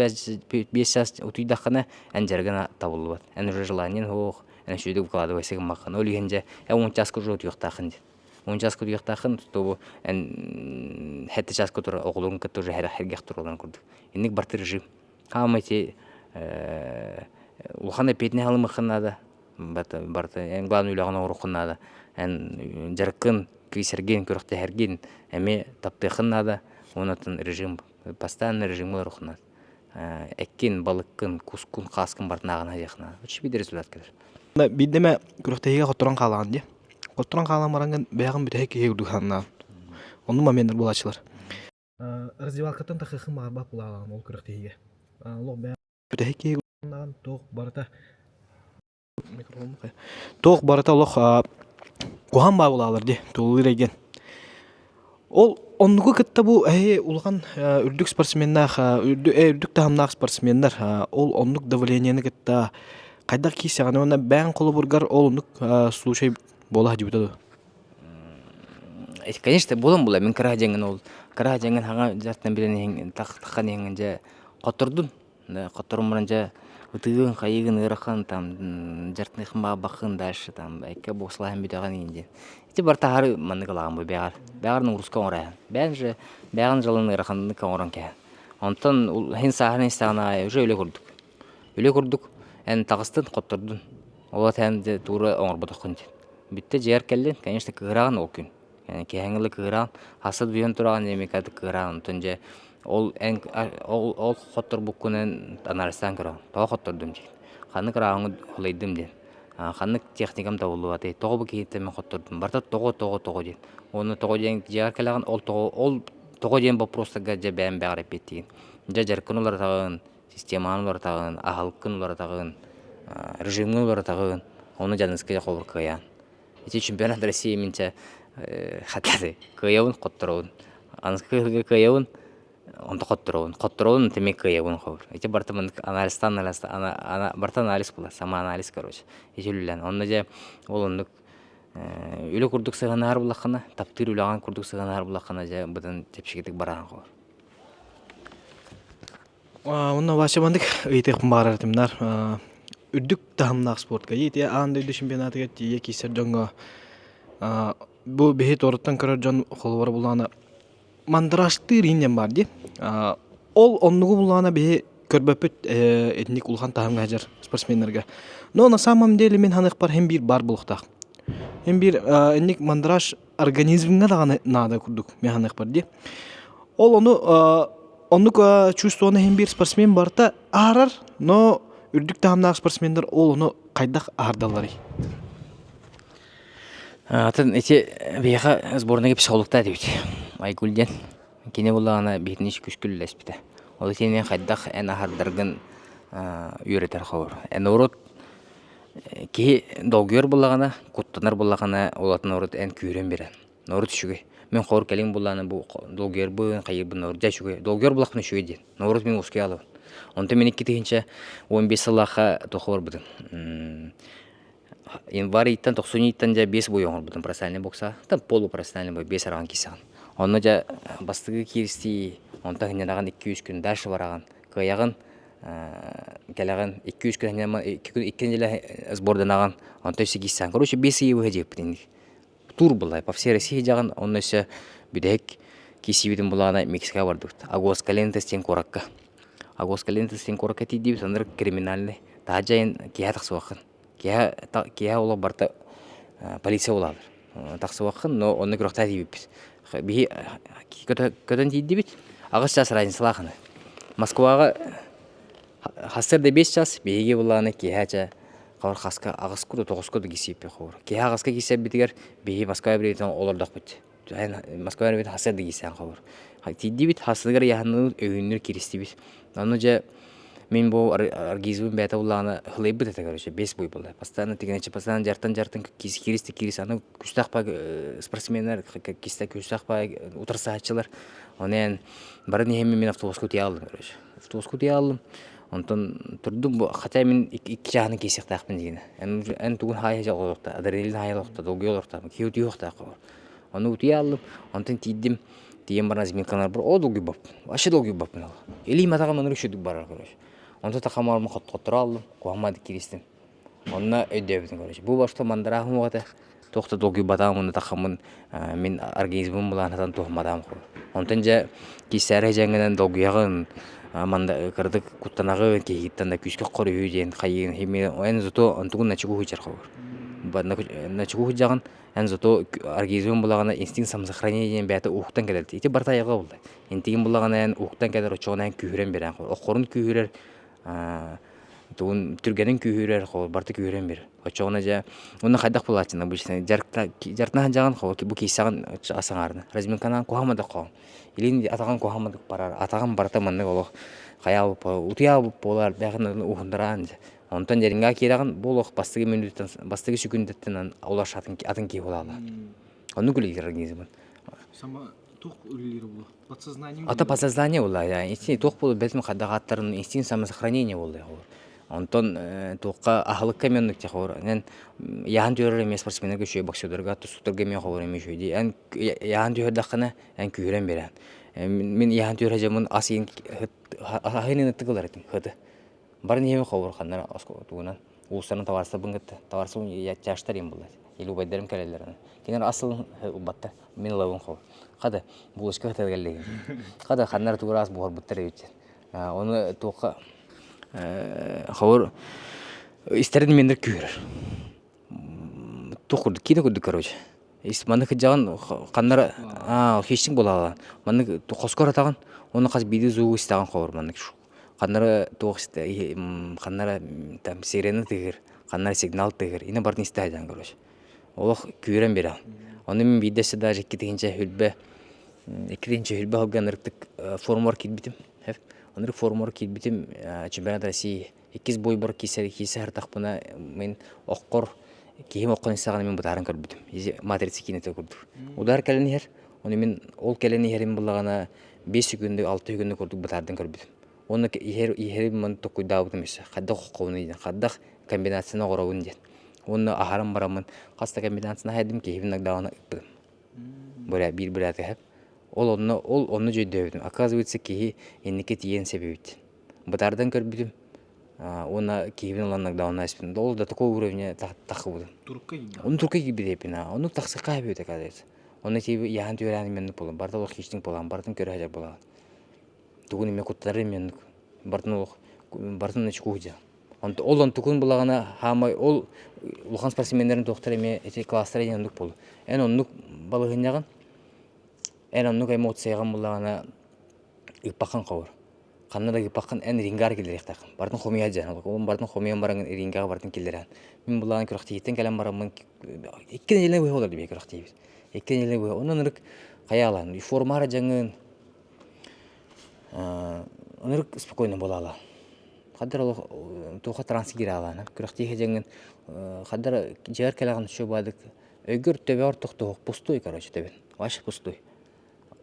биэс чаас утуйдаххына эн дьарыгын табыллыбат. Эн уже желаниеҥ суох, эн үчүгэйдик укладывайся гыммаккын. Ол иһин дьэ эн 10 чааска уже утуйуохтааххын диэн. 10 чааска утуйуохтааххын, тобу эн сэттэ чааска тура оҕолорун кытта уже сэргэх туралларын курдук. Инник барты режим. Хаама ити улахан эппиэтинэһи ылымыаххын наада. Барыта эн главный үлэҕин оҥоруоххун наада. Эн дьарыккын, киисэргин, күрэхтэһэргин эмиэ таптыаххын наада. Уонна режим, постоянно режимҥэ олоруоххун наада. Эккин, балыккын, кускун, хааскын барытын ааҕан аһыаххын наада. Очень биир результат кэлэр. Биирдэ эмэ күрэхтэһиигэ хотторон хаалаҕын дии. Хотторон хаалан бараҥҥын бэйэҕин бүтэһик киһи курдук сананаҕын. Оннук моменнар буолааччылар. Раздевалкаттан тахыаххын баҕарбат буолаҕын ол күрэхтэһиигэ. Олох бэйэҥ бүтэһик киһи туох барыта туох барыта олох куһаҕан баа буолаалар дии тулалыыр эйгэн. Ол оннугу кытта бу эһи улахан үрдүк спортсменнаах үрдүк таһымнаах спортсменнар ол оннук давлениены кытта хайдах киирсэҕин уонна бэйэҥ холобургар ол оннук случай буола сылдьыбыта дуо? Конечно, буолан була. Мин кыра дьэҥин ол кыра дьэҥин хаҥа дьартан билэн иһин таххан иһиҥин дьэ хоттордун. Хотторун баран дьэ ытыгын, хайыгын ыарахан там дьартыныхын баабаххын дальше там экке буослаһан бүтэҕин иин диэн. Ити бар таһары маннык ылаҕын бу бэҕэр. Бэҕэр нуруска оҥорайан. Бэҕэн же бэҕэн жалын ыараханнык оҥорон кэһэн. Онтон хин сааһын истэҕин аайы уже үлэ курдук. Үлэ курдук эн таҕыстын хоттордун. Ол эн туура оҥорботоххун диэн. Бүттэ дьиэр кэллин, конечно, кыыраҕын ол күн. Киэһэҥ ыла кыыраан, хасса дуйан тураҕын эмиэ кыыраан, онтон дьэ ол эн ол ол хотторбуккун эн анализтаан көрөҕүн. Тоҕо хоттордум диэн. Ханнык ырааҕыҥы улайдым диэн. Ханнык техникам табыллыбатый, тоҕо бу киһиттэн мин хоттордум. Барыта тоҕо, тоҕо, тоҕо диэн. Уонна тоҕо диэн дьиэҕэр кэлэҕин, ол тоҕо ол тоҕо диэн боппуруостарга дьэ бэйэм бэҕэр эппиэттиигин. Дьэ дьарыккын уларытаҕын, системаҕын уларытаҕын, аһылыккын уларытаҕын, режимҥин уларытаҕын, ону дьаныска холобур кыайаан. Ити чемпионат России минчэ хатары кыайабын хотторобун. Аныгы кыһылга кыайабын, онто хотторобун. Хотторобун тэмэ кыайабын холобур. Ити барыта маннык анализтан анализ барыта анализ буолар, самоанализ короче. Ити үлэлээн. Онно дьэ ол оннук үлэ курдук сыһыаннаһар буллаххына, таптыыр үлэҕин курдук сыһыаннаһар буллаххына дьэ быдан чэпчэкитик бараан холобур. Онно Вася маннык ыйытыахпын баҕарар этим наар үрдүк таһымнаах спортка ити аан дойду чемпионатыгар тиийэ киирсэр дьоҥҥо бу биһи туораттан көрөр дьон холобура булаана. Мандражтыыр иһин баар дии. Ол оннугу буллаҕына биһи көрбөппүт итинник улахан таһымҥа сылдьар спортсменнарга. Но на самом деле мин ханыахпар һин биир баар буолуохтаах. Һин биир инник мандраж организмҥа даҕаны наада курдук мин ханыахпар дии. Ол ону оннук чувствоны иһин биир спортсмен барыта аарар, но үрдүк таһымнаах спортсменнар ол ону хайдах аһардалларый? Атын ити биһиэхэ сборнайга психологтаа этибит. Айгуль диэн. Кини буллаҕына биһитини күскүл үллэспитэ. Ол итини хайдах эн аһардаргын үөрэтэр холобур. Эн урут киһи долгуйар буллаҕына, куттанар буллаҕына, ол атын урут эн күүрэн биэрэн. Норуот үчүгэй. Мин хор кэлин буллаҕына бу долгуйарбын, хайыырбын норуот дьэ үчүгэй. Долгуйар буллахпына үчүгэй диэн. Норуот мин уускуйа алабын. Онтон мин 2015 сыллаахха туохха барбытым. Январь ыйтан, тохсунньу ыйтан дьэ биэс бой оҥорбутум профессиональный бокса. Там полупрофессиональный бой биэс араҕан киирсэҕин. Онно дьэ бастакы киирсии, онтон хынньанаҕын 2-3 күн дальше бараҕын, кыайаҕын, кэлэҕин 2-3 күн хынньанаммын икки неделя сборданаҕын, онтон өссө киирсэҕин. Короче, биэс ый быһа дьиэппит инник. Тур была по всей России дьаҕын, онно өссө бүтэһик киирсиибитин булаана Мексикаҕа бардыбыт. Агуаскалентес диэн куоракка. Агуаскалентес диэн куоракка тиийдибит, онно криминальный. Таһырдьа киэһэ тахсыбаккын. Киэһэ киэһэ олох барыта полиция булаалар. Тахсыбаккын, но онно күрэхтэһэ тиийбиппит. Биһи көтөн тиийдибит. Аҕыс чаас разницалаах аны. Москваҕа хастар да 5 час биһиги булааны киэһэ чэ хабар хаска аҕыска да тоҕуска да киирсиэппит хобур. Киэһэ аҕыска киирсэрбитигэр биһи Москва билиэтин олордохпут. Москва билиэтин хасар да киирсээн хобур. Тиийдибит хасыгар яһанныбыт өйүүннүр кииристибит. Ону дьэ мин бу организмым бэйэтэ буллаҕына хылайбыт этэ короче бес бой буолла. Постоянно тигинэччи постоянно жартан-жартан кииристи киирис аны күстээх паа спортсменнар кисте күстээх паа утарсааччылар. Оны эн барын иһиммин мин автобуска утуйа аллым короче. Автобуска утуйа аллым. Онтон турдум бу хотя мин икки чааһын киирсиэхтээхпин диигинэ. Эн эн тугун хаайа олохта адреналин хаайа олохта долгуйа олохта киһи утуйуохтаах Ону утуйа аллым. Онтон тиийдим. Тиийэн баран разминкаларбар оо долгуйбаппын. Вообще долгуйбаппын ол. Илиим атаҕым ынырык үчүгдүк барар короче. Онтон тахамарым хотторо аллым. Куһаҕан кииристим. Онно өйдөөбүтүм короче. Бу башта мандарааһым уоҕа этэ. Туох да долгуйбатаҕым уонна тахаммын мин организмым былаанатан туһамматаҕым курдук. Онтон дьэ киирсээри дьэҥҥинэн долгуйаҕын, манда кыратык куттанаҕын, киһигиттэн да күүскэ хоруйуу диэн хайыын эн зато онтугун начугу сылдьар холобур. Начугу сылдьаҕын Эн зато организмын булаҕына инстинкт самосохранения диэн бэйэтэ уһуктан кэлэр. Ити барыта айылҕа булла. Интигин буллаҕына эн уһуктан кэлэр, оччоҕуна эн күүһүрэн биэрэн оххорун күүһүрэр, тугун түргэнин күүһүрэр, барыта күүһүрэн биэрэр. Оччоҕуна дьэ уонна хайдах булааччын обычно дьарыктаах дьаҕан бу киирсэҕин асаҥаарына. Разминканаан куһаҕамадык хоһон. Илин атаҕын куһаҕамадык барар. Атаҕын барыта маннык олох хайаабыт утуйаабыт буолар, бэҕин уһундараан дьэ. Онтон дьэриҥҥэ киирэҕин, бу олох бастакы мүнүүтэттэн, бастакы секундэттэн олох атын, атын киһи буолаалла. Оннук үлэлиир организмын. Сама туох үлэлиир буолуо? Подсознание Ата подсознание буолла. Инстинкт туох буолуо бэтим хайдах ааттарын инстинкт самосохранения буолла. Онтон туохха аһылыкка эмиэ оннук тихор. Эн яһан түһэрэр эмиэ спортсменнарга үчүгэй, боксердарга, тустууктарга эмиэ холобур эмиэ үчүгэй дии. Эн яһан түһэрдэххинэ, эн күүһүрэн биэрэн. Мин яһан түһэрэ дьоммун ас иин аһын ытык ылар этим хыты. Бары нэһиэми хобурханнар тугунан уустарын табаарыстарбын кытта табаарыстарым чаштар им буллар или убайдарым кэлэллэр кинилэр асылын убаттар мин ылабын хобур хада булочка хата кэллигин хада ханнар тугураас буһарбыттар эбит ону туохха хобур истэрин мендер күүрэр туох курдук киинэ курдук короче маннык кырдьаҕын ханнара хищник буолаалаан маннык хоскор атаҕын уонна хас биирдии зуугу истэҕин хобур маннык Ханнара туох ханнара там сирена тыгыр, ханнара сигнал тыгыр, ини барын истэ сылдьан короче. Олох күүрэн бирэҕин. Ону мин биирдэ өссө даже 2020 сылга ынырыктык форумар киирбитим. Ынырык форумар киирбитим чемпионат России иккис бойбор киирсэ сыртахпына мин оххор киһим оххон истэҕинэ мин бытааран көрбүтүм. Матрица киинэтэ курдук. Удар кэлэн иһэр. Ону мин ол кэлэн иһэрим буллаҕына 5 секунду, 6 секунду курдук бытаардан көрбүтүм. Уонна иһэр иһэрим маны токуйдаабытым өссө. Хайдах оххобунуй диэн, хайдах комбинацияны оҥоробун диэн. Уонна аһаран бараммын хас да комбинацияны аһайдым, киһибин нагдаҕына ыппытым. Быраа биир быраат ыһап. Ол онно ол онно дьөйдөөбүтүм. Оказывается, киһи инники тиийэн сэбэбит. Бытаардан көрбүтүм. Уонна киһибин ылан нагдаҕына испитим. Ол до такого уровня таххыбытым. Турукка киирдэ. Оны турукка киирбит эппин. Оннук тахсыкка эбит оказывается. Онно тиийб ыйааһын түөрээн именник буолан, барыта олох хищник буолан, барытын көрө сылдьар буолаҕын. Тугун эмэ куттанар именник, барытын олох барытын очкуу сылдьаҕын. Онто ол онтукун булаҕына хаамай ол улахан спортсменнарын туохтара эмиэ ити класстара диэн оннук буолуо. Эн оннук балаһыанньаҕын, эн оннук эмоцияҕын буллаҕына ыыппаххын хобор. Ханна да ыыппаххын эн рингаар киллэриэхтээххин. Барытын хомуйа дьаһан ол барытын хомуйан бараҥын рингаҕа барытын киллэрээн. Мин булаҕын күрэхтэһииттэн кэлэн бараммын икки нэдиэлэ быһа олордум күрэхтэһиибит. Икки нэдиэлэ быһа. Онон ынырык хайаалаан формаара дьаҥын ынырык спокойно буолаалаан. Хаддар олох туохха транс киирэ күрэхтэһии дьаҥын хаддар дьиэр кэлэҕин шубадык өйгөр төбөөр тохтоһох пустой короче төбөн вообще пустой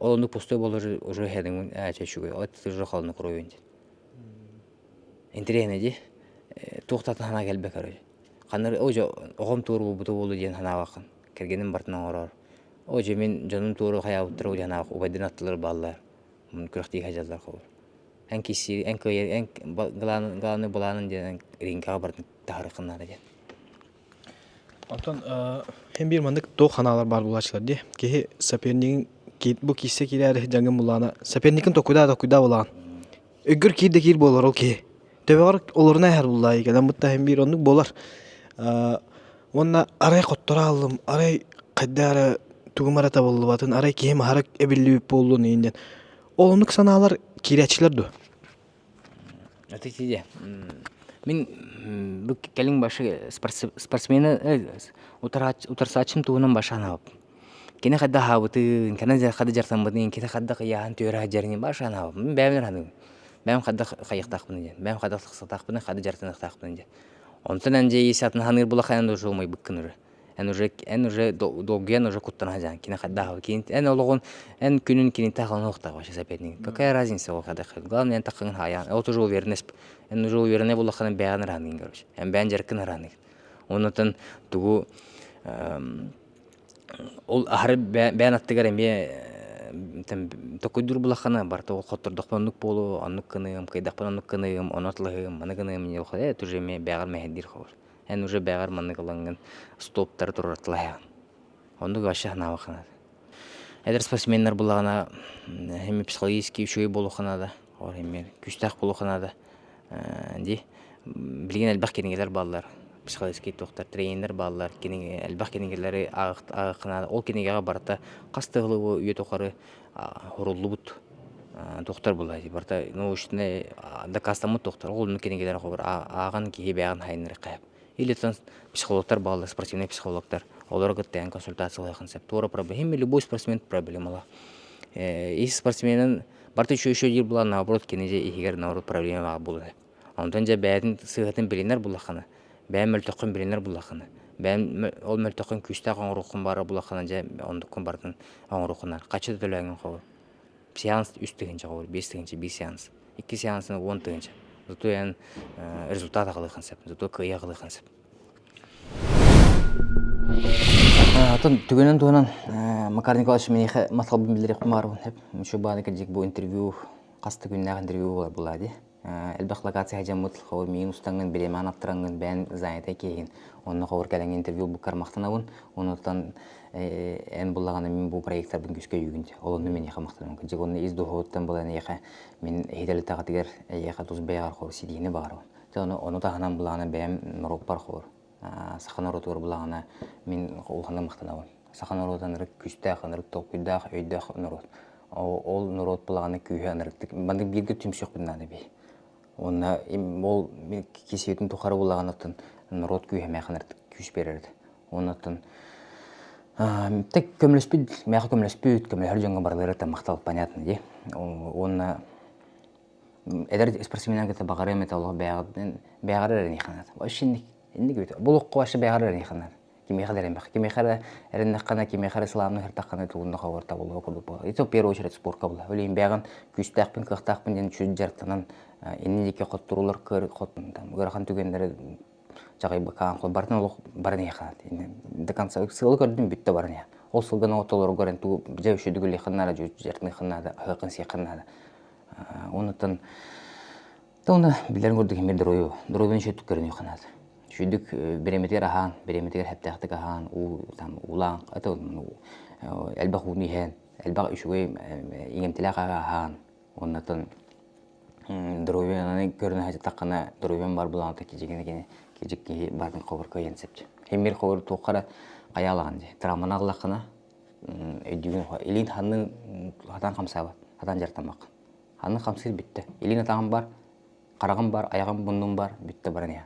Ол оннук пустой буолар уже иһэриҥ ээ үчүгэй от уже холонук уруйун диэн. Интэриэһинэй дии. Туох да санаа кэлбэт короче. Ханна о дьэ оҕом туору буолбута буолуо диэн санаабаккын. Кэргэним барытын оҥороор. О дьэ мин дьонум туору хайаабыттара диэн санаабаккын. Убайдарын аттылар бааллар. Күрэхтии сылдьаллар холобур. Эн киссиир, эн кыайар, эн главный былаанын диэн ринкаҕа барытын таһаарыаххын наада диэн. Онтон һин биир маннык туох ханаалар баар буолааччылар дии. Киһи сопернигин бу киирсэ киирээри дьаҥын булаана соперникин токуйдаа токуйдаа булаан. Өйгөр киир да киир буолар ол киһи. Төбөҕөр олоруна иһэр буллаа кэлэн бутта һин биир оннук буолар. Уонна арай хотторо ааллым, арай хайда эрэ тугум эрэ табыллыбатын, арай киһим аһара эбиллибит буоллун иин диэн. Ол оннук санаалар киирээччилэр дуо? Это сидя. Мин бу кэлин башы спортсмена утарсааччым туһунан баша анаабыппын. Кини хайдах аһаабытын, кини хайдах дьарыктаммытын, кини хайдах ыйааһын түөрэ сылдьарын баша анаабыппын. Мин бэйэм анаабым. Бэйэм хайдах хайыахтаахпын диэн, бэйэм хайдах тахсыахтаахпын, хайдах дьарыктаныахтаахпын диэн. Онтон эн дьэ исатын саныыр булахайан уже умайбыккын уже. Эн уже эн уже долгуйан уже куттана сылдьаҕын кини хайдах кини эн олоҕун эн күнүн киниттэн халаныахтаах вообще соперник какая разница ол хайдах главное эн таххыҥын хаайаҕын ол уже уверенность эн уже уверенный буоллаххына бэйэҕин ыраһаныгын короче эн бэйэн дьарыккын ыраһаныгын оннотон тугу ол аһары бэйэн аттыгар эмиэ токуйдуур булаххына барыта ол хоттордохпун оннук буолуо оннук гыныам кыайдахпын оннук гыныам ону атлаһыам маны гыныам это уже эмиэ бэйэҕэр мэһэйдиир хобор Эн уже бэҕэр маннык ылаҥҥын стоптары туруорталаһаҕын. Оннук вообще санаабаккын. Эдэр спортсменнар буллаҕына эми психологически үчүгэй буолуохха наада. Ол эми күүстээх буолуохха наада. Дии билигин элбэх кинигэлэр бааллар. Психологический туохтар, тренердэр бааллар. Кинигэ элбэх кинигэлэри ааҕыахха наада. Ол кинигэҕэ барыта хас да сылы үйэ тухары суруллубут туохтар буолла барыта научнай дакаастаммыт туохтар ол оннук кинигэлэр холобур ааҕан киһи бэйэҕин хайыннарыахха сөп или психологтар бааллар спортивнай психологтар олору кытта эн консультациялыаххын сөп туора проблема любой спортсмен проблемалаах ис спортсменын барыта үчүгэй үчүгэй диир буолан наоборот кини дьэ иһигэр наоборот проблема баар буолар онтон дьэ бэйэтин сыыһатын билинэр буллаххына бэйэм мөлтөххүн билинэр буллаххына бэйэм ол мөлтөххүн күүстээх оҥоруоххун баара буллаххына дьэ оннуккун барытын оҥоруоххун хаччы да төлөөҥҥүн холобур сеанс 3 тыһыынча холобур 5 тыһыынча биир сеанс икки сеансына 10 тыһыынча зато эн результат аҕалыаххын сөп зато кыайыы аҕалыаххын сөп Атын түгэнин туһунан Макар Николаевич миэхэ махталбын биллэриэхпин баҕарабын сөп. Еще бааны кырдьык бу интервью хас да күннээх интервью буолар буолаа дии. Элбэх локация сылдьаммыт холобур миигин устаҥҥын бириэмэҕин аттараҥҥын бэйэн занятай киһигин онно холобур кэлэҥҥин интервью ылбыккар махтанабын онуттан эн буллаҕына мин бу проектарбын күүскэ өйүүгүн ол онно мин эйиэхэ махтанабын кырдьык онно ис духуоттан булан эйиэхэ мин иһитэлитэҕитигэр эйиэхэ тус бэйэҕэр холобур ситиһиини баҕарабын ону ону таһынан буллаҕына бэйэм норуоппар холобур саха норуотугар буллаҕына мин улаханнык махтанабын саха норуота ынырык күүстээх ынырык толкуйдаах өйдөөх норуот ол норуот былаҕаны күүһэ ынырыктык маннык бииргэ түмсүөхпүн наада бии уонна ол кисиэтин тухары булаҕын оттон норуот күүһэ мээхэ ынырыктык күүс биэрэр этэ уонна оттон так көмөлөспүт мээхэ көмөлөспүт көмөлөһөр дьоҥҥо барыларыттан махтал понятно дии уонна эдэр спортсменнар кытта баҕарыам этэ олох бэйэҕиттэн бэйэҕэр эрэниэххэ наада вообще инник инник үтэ бу олоххо вообще бэйэҕэр эрэниэххэ наада кимиэхэ да эрэммэх кимиэхэ эрэ эрэннэххинэ кимиэхэ эрэ сылаамны ыһыртаххына тугунна хабар табыллыа курдук буолар это в первую очередь спортка буолар билигин бэйэҕин күүстээхпин кыахтаахпын диэн чуть дьарыктанан иннин диэки хотторуулар ыарахан түгэннэри чаҕыйбаккаан барытын олох баран иһиэххэ до конца сыалы көрдүм бүттэ баран иһэ ол сылганы толоругар эн тугу дьэ үчүгэй үлэххин наада дьарыктаныаххын наада аһыаххын сиэххин наада онуттан да уонна билэрин курдук эмиэ доруобуйа доруобуйаны үчүгэйдик көрүнүөххэ наада. Үчүгүйдүк бириэмэтигэр аһаан, бириэмэтигэр хэптээхтик аһаан, уу там уулаан, это элбэх ууну иһэн, элбэх үчүгэй иҥэмтэлээх аһаан, оннотон здоровьяны көрүнэ сатаххына, здоровьям бар булаҕын кижигини кини кижик киһи баатын хобор кыайан сепчи. Химмир хобор туоххара хайаалаҕын дии. Травманы аҕылаххына өйдүүгүн илиин ханнын хатан хамсаабат, хатан дьартаммаккын. Ханны хамсыыр бүттэ. Илиин атаҕым бар, хараҕым бар, айаҕым муннум бар, бүттэ баран иһэ.